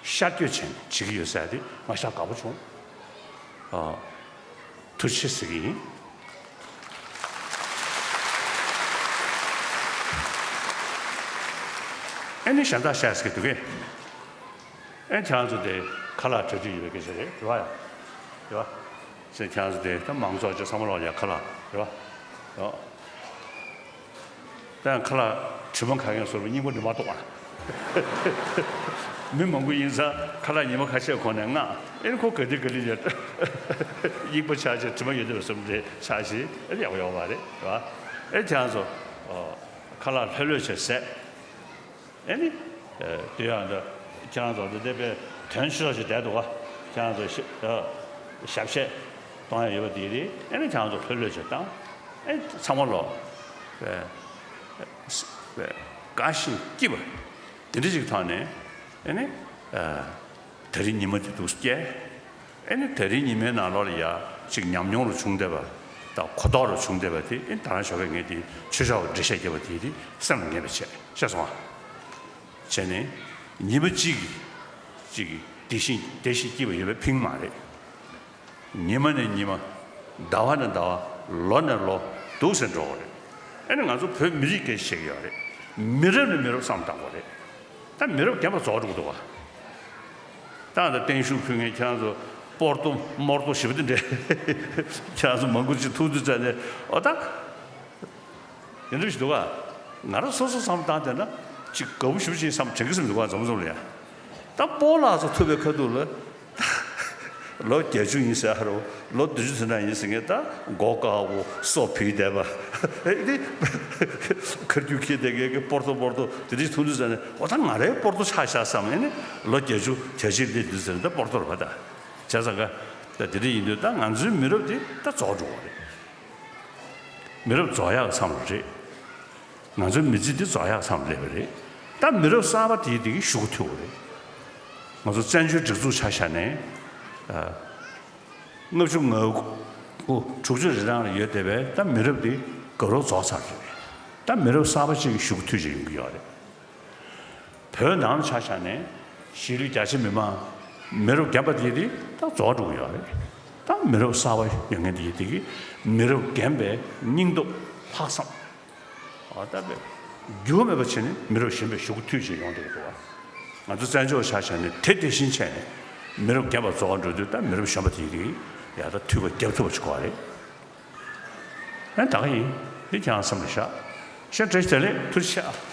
ཤར་བསྐྱོད་བྱས་ནས་བྱེད་ཀྱི་ཡོད་ཟེར་ཡ་དེ་ང་ཞེ་དྲག་དགའ་པོ་བྱུང་། ཨ། ཐུགས་རྗེ་ཆེ་ཟེར་གྱི་ཡིན། ཨེ་ནི་གཞན་དག་བཤད་ཟེར་གྱི་འདུག་གས། ཨེ་ཁྱེད་རང་ཚོ་དེ་ཁ་ལག་གྲ་སྒྲིག་ཡོད་པའི་སྐད་ཆ་རེད། རེད་བ་ཡ། རེད་བ། ཟེར་ཁྱེད་རང་ཚོ་དེ་ད་མང་ཚོགས་ཀྱི་བསམ་བློ་ལ་ཡ་ཁ་ལག་རེད་བ། ཡོ། ད་ཡང་ཁ་ལག་དྲི་མ་ཁ་མཁན་བཟོ་བའི་སྙིང་པོ་འདི་མ་གཏོགས་པ། མི་མང་པོ་ཡིན་ཙང་ཁ་ལག་ཉི་མ་ཁ་ཤས་གོང་ནས་མངགས། ཨེ་ཁོ་ག་དུས་ག་ལེ་ཡོད། སྙིང་པོ་ཆགས་ཆེ་དྲི་མ་ཡོད་དུས་བཟོ་འདྲ་ཆགས་ཤིག་ཨེ་ཡག་པོ་ཡོད་པ་རེད་བ། ཨེ་ཁྱེད་རང་ཚོ་ཁ་ལག་ལྷོད་ལྷོད་བྱས་ཟས། ཨེ་ནི། དེ་ཡང་འདི་ཁྱེད་རང་ཚོ་འདི་འདས་པའི་དོན་ཆེ་ཤོས་ཤིག་བསྡད་འདུག་ག་ཁྱེད་རང་ཚོ་ཞབས་ཞུ་གཏོང་ཡ་ཡོད་པ་དེ་རེད། ཨེ་ནི་ཁྱེད་རང་ཚོ་ལྷོད་ལྷོད་བྱས་བཏང་། ཨེ་ཚང་མ་ལོ། དགའ་ཞིང་སྐྱིད་པ་དེ་འདྲ་ཞིག་ཐོག་ནས་ཨེ་ནི། དེ་རིང་ཉི་མ་འདི་འདུག་སྐྱེལ། ཨེ་ནི་དེ་རིང་ཉི་མའི་ནང་ལོགས་ལ་ཡ་གཅིག་ཉམས་མྱོང་རུ་བྱུང་བསྡད་པ་དང་གོ་རྟོགས་རུ་བྱུང་བསྡད་པ་དེ་ཨེ་ད་རང་ཞོགས་ཀས་ངས་དེ་ཆོས་ཕྱོགས་འགྲེལ་བཤད་རྒྱབ་པ་དེ་དེ་སེམས་ལ་ངེས་པ་བྱས། ཤེས་སོང་ཨ། བྱས་ནས་ཉི་མ་གཅིག་གིས་གཅིག་གིས་བདེ་ཞིང་བདེ་ཞིང་སྐྱིད་པ་ཡོད་པའི་ཕིང་མ་རེད། ཉི་མ་ནས་ཉི་མ། ཟླ་བ་ནས་ཟླ་བ། ལོ་ནས་ལོ། འདུག་སེ་འགྲོ་གི་རེད། ཨེ་ནི་ང་ཚོ་བོད་མི་རིགས་སྐད་ཆ་བཤད་ཀྱི་ཡོད་རེད། མི་རབས་ནས་མི་རབས་བསམ་བཏང་དགོས་རེད། ད་མི་རབས་རྒན་པ་རྫོགས་འགྲོ་གི་འདུག་བ། ད་ད་བརྟན་བཞུགས་ཕུལ་མཁན་ཁྱེད་རང་ཚོ་སྤོར་ཏོ་མོར་ཏོ་ཞེ་པོ་དེ་འདྲས། ཁྱེད་རང་ཚོ་མང་པོ་ཅིག་ཐུག་དུས་ཙ་ནས་ཨོ་ད། དེ་འདྲ་ཞིག་འདུག་ག་ང་རང་སོ་སོ་བསམ་བཏང་བསྡད་ན་ཅིག་དགའ་པོ་ཞེ་པོ་ཅིག་བསམ་དྲན་གྱི་སེམས་འདུག་ག་འཛོམས་འཛོམས་ལ་ཡ། ད་སྤོ་ལགས་ཚོ་ཐུག་པའི་ཁ་ཐུག་ལ། ལོ་བརྒྱད་ཅུ་ཡིན་ཟེར་ཧ་རོ། ལོ་བདུན་ཅུ་དོན་གྲངས་ཡིན་ཟེར་མཁན་ད་མགོ་དཀར་པོ་སོ་བུད་བསྡད་པ། ཨེ་དེ། ཁ་རྒྱུག་ཁྱེར་བསྡད་མཁན་གྱི་སྤོར་ཏོ་སྤོར་ཏོ་དེ་འདྲ་ཞིག་མཐོང་དུས་ཙ་ནས་ཨོ་ད་ང་རའི་སྤོར་ཏོ་ཆགས་ཤག་བསམ། ཨེ་ནི་ལོ་བརྒྱད་ཅུ་གྱ་གཅིག་སླེབས་དུས་ཙ་ནས་ད་སྤོར་ཏོ་རེད་པ་ད། བྱས་ཙང་ཀ་ད་དེ་འདྲ་ཡིན་དུས་ད་ང་ཚོའི་མི་རབས་དེ་ད་རྫོགས་འགྲོ་བ་རེད། མི་རབས་རྫོགས་ཡག་བསམ་བློ་རེད། ང་ཚོའི་མི་ཚེ་འདི་རྫོགས་ཡག་བསམ་བློ་སླེབས་པ་རེད། ད་མི་རབས་གསར་པ་དེའི་དེ་གི་ཤུགས་ཐུབ་པ་རེད། ང་ཚོ་བཙན་བྱོལ་སྒྲིག་འཛུགས་ཆ་བཞག་ནས། ཨ། ལྔ་བཅུ་ང་དགུ་དྲུག་ཅུ་རེ་གྲངས་ལ་ཡོད་བསྡད་པའི་ད་མི་རབས་འདི་དགའ་རབ་རྫོགས་ཚར་རེད། ད་མི་རབས་གསར་པ་ཅིག་གི་གཞུག་གུ་མཐུད་ཅིག་ཡོང་གི་ཡོད་རེད། བོད་ནང་ལ་ཆ་བཞག་ནས་གཞིས་ལུས་རྒྱ་ཆེ་མི་མང་མི་རབས་རྒན་པ་དེ་དེ་ད་རྫོགས་འགྲོ་གི་ཡོད་རེད། ད་མི་རབས་གསར་པ་ཡོང་མཁན་དེ་དེ་གི་མི་རབས་རྒན་པའི་སྙིང་སྟོབས་ལྷག་བསམ། ཨ་ད་པས་འགྱུར་བ་མེད་པ་བྱས་ནས་མི་རབས་གཞོན་པའི་གཞུག་གུ་མཐུད་བྱས་ཡོང་བསྡད་ཀྱི་འདུག་བ། ང་ཚོ་བཙན་བྱོལ་ཆ་བཞག་ནས་དེ་དེ་བཞིན་བྱས་ནས་མི་རབས་རྒན་པ་རྫོགས་འགྲོ་དུས་ད་མི་རབས་གཞོན་པ་དེ་དེ་ཡ་ད་འཐུས་ཀ་རྒྱབ་ཐུབ་པ་ཞིག་དགོས་པ་རེད། ཨ་ད་ག་ཡིན། འདི་ཁྱེད་རང་བསམ་བློ་བཞག་ཤ་བཀྲ་ཤིས་བདེ་ལེགས། ཐུགས་རྗེ་ཆེ།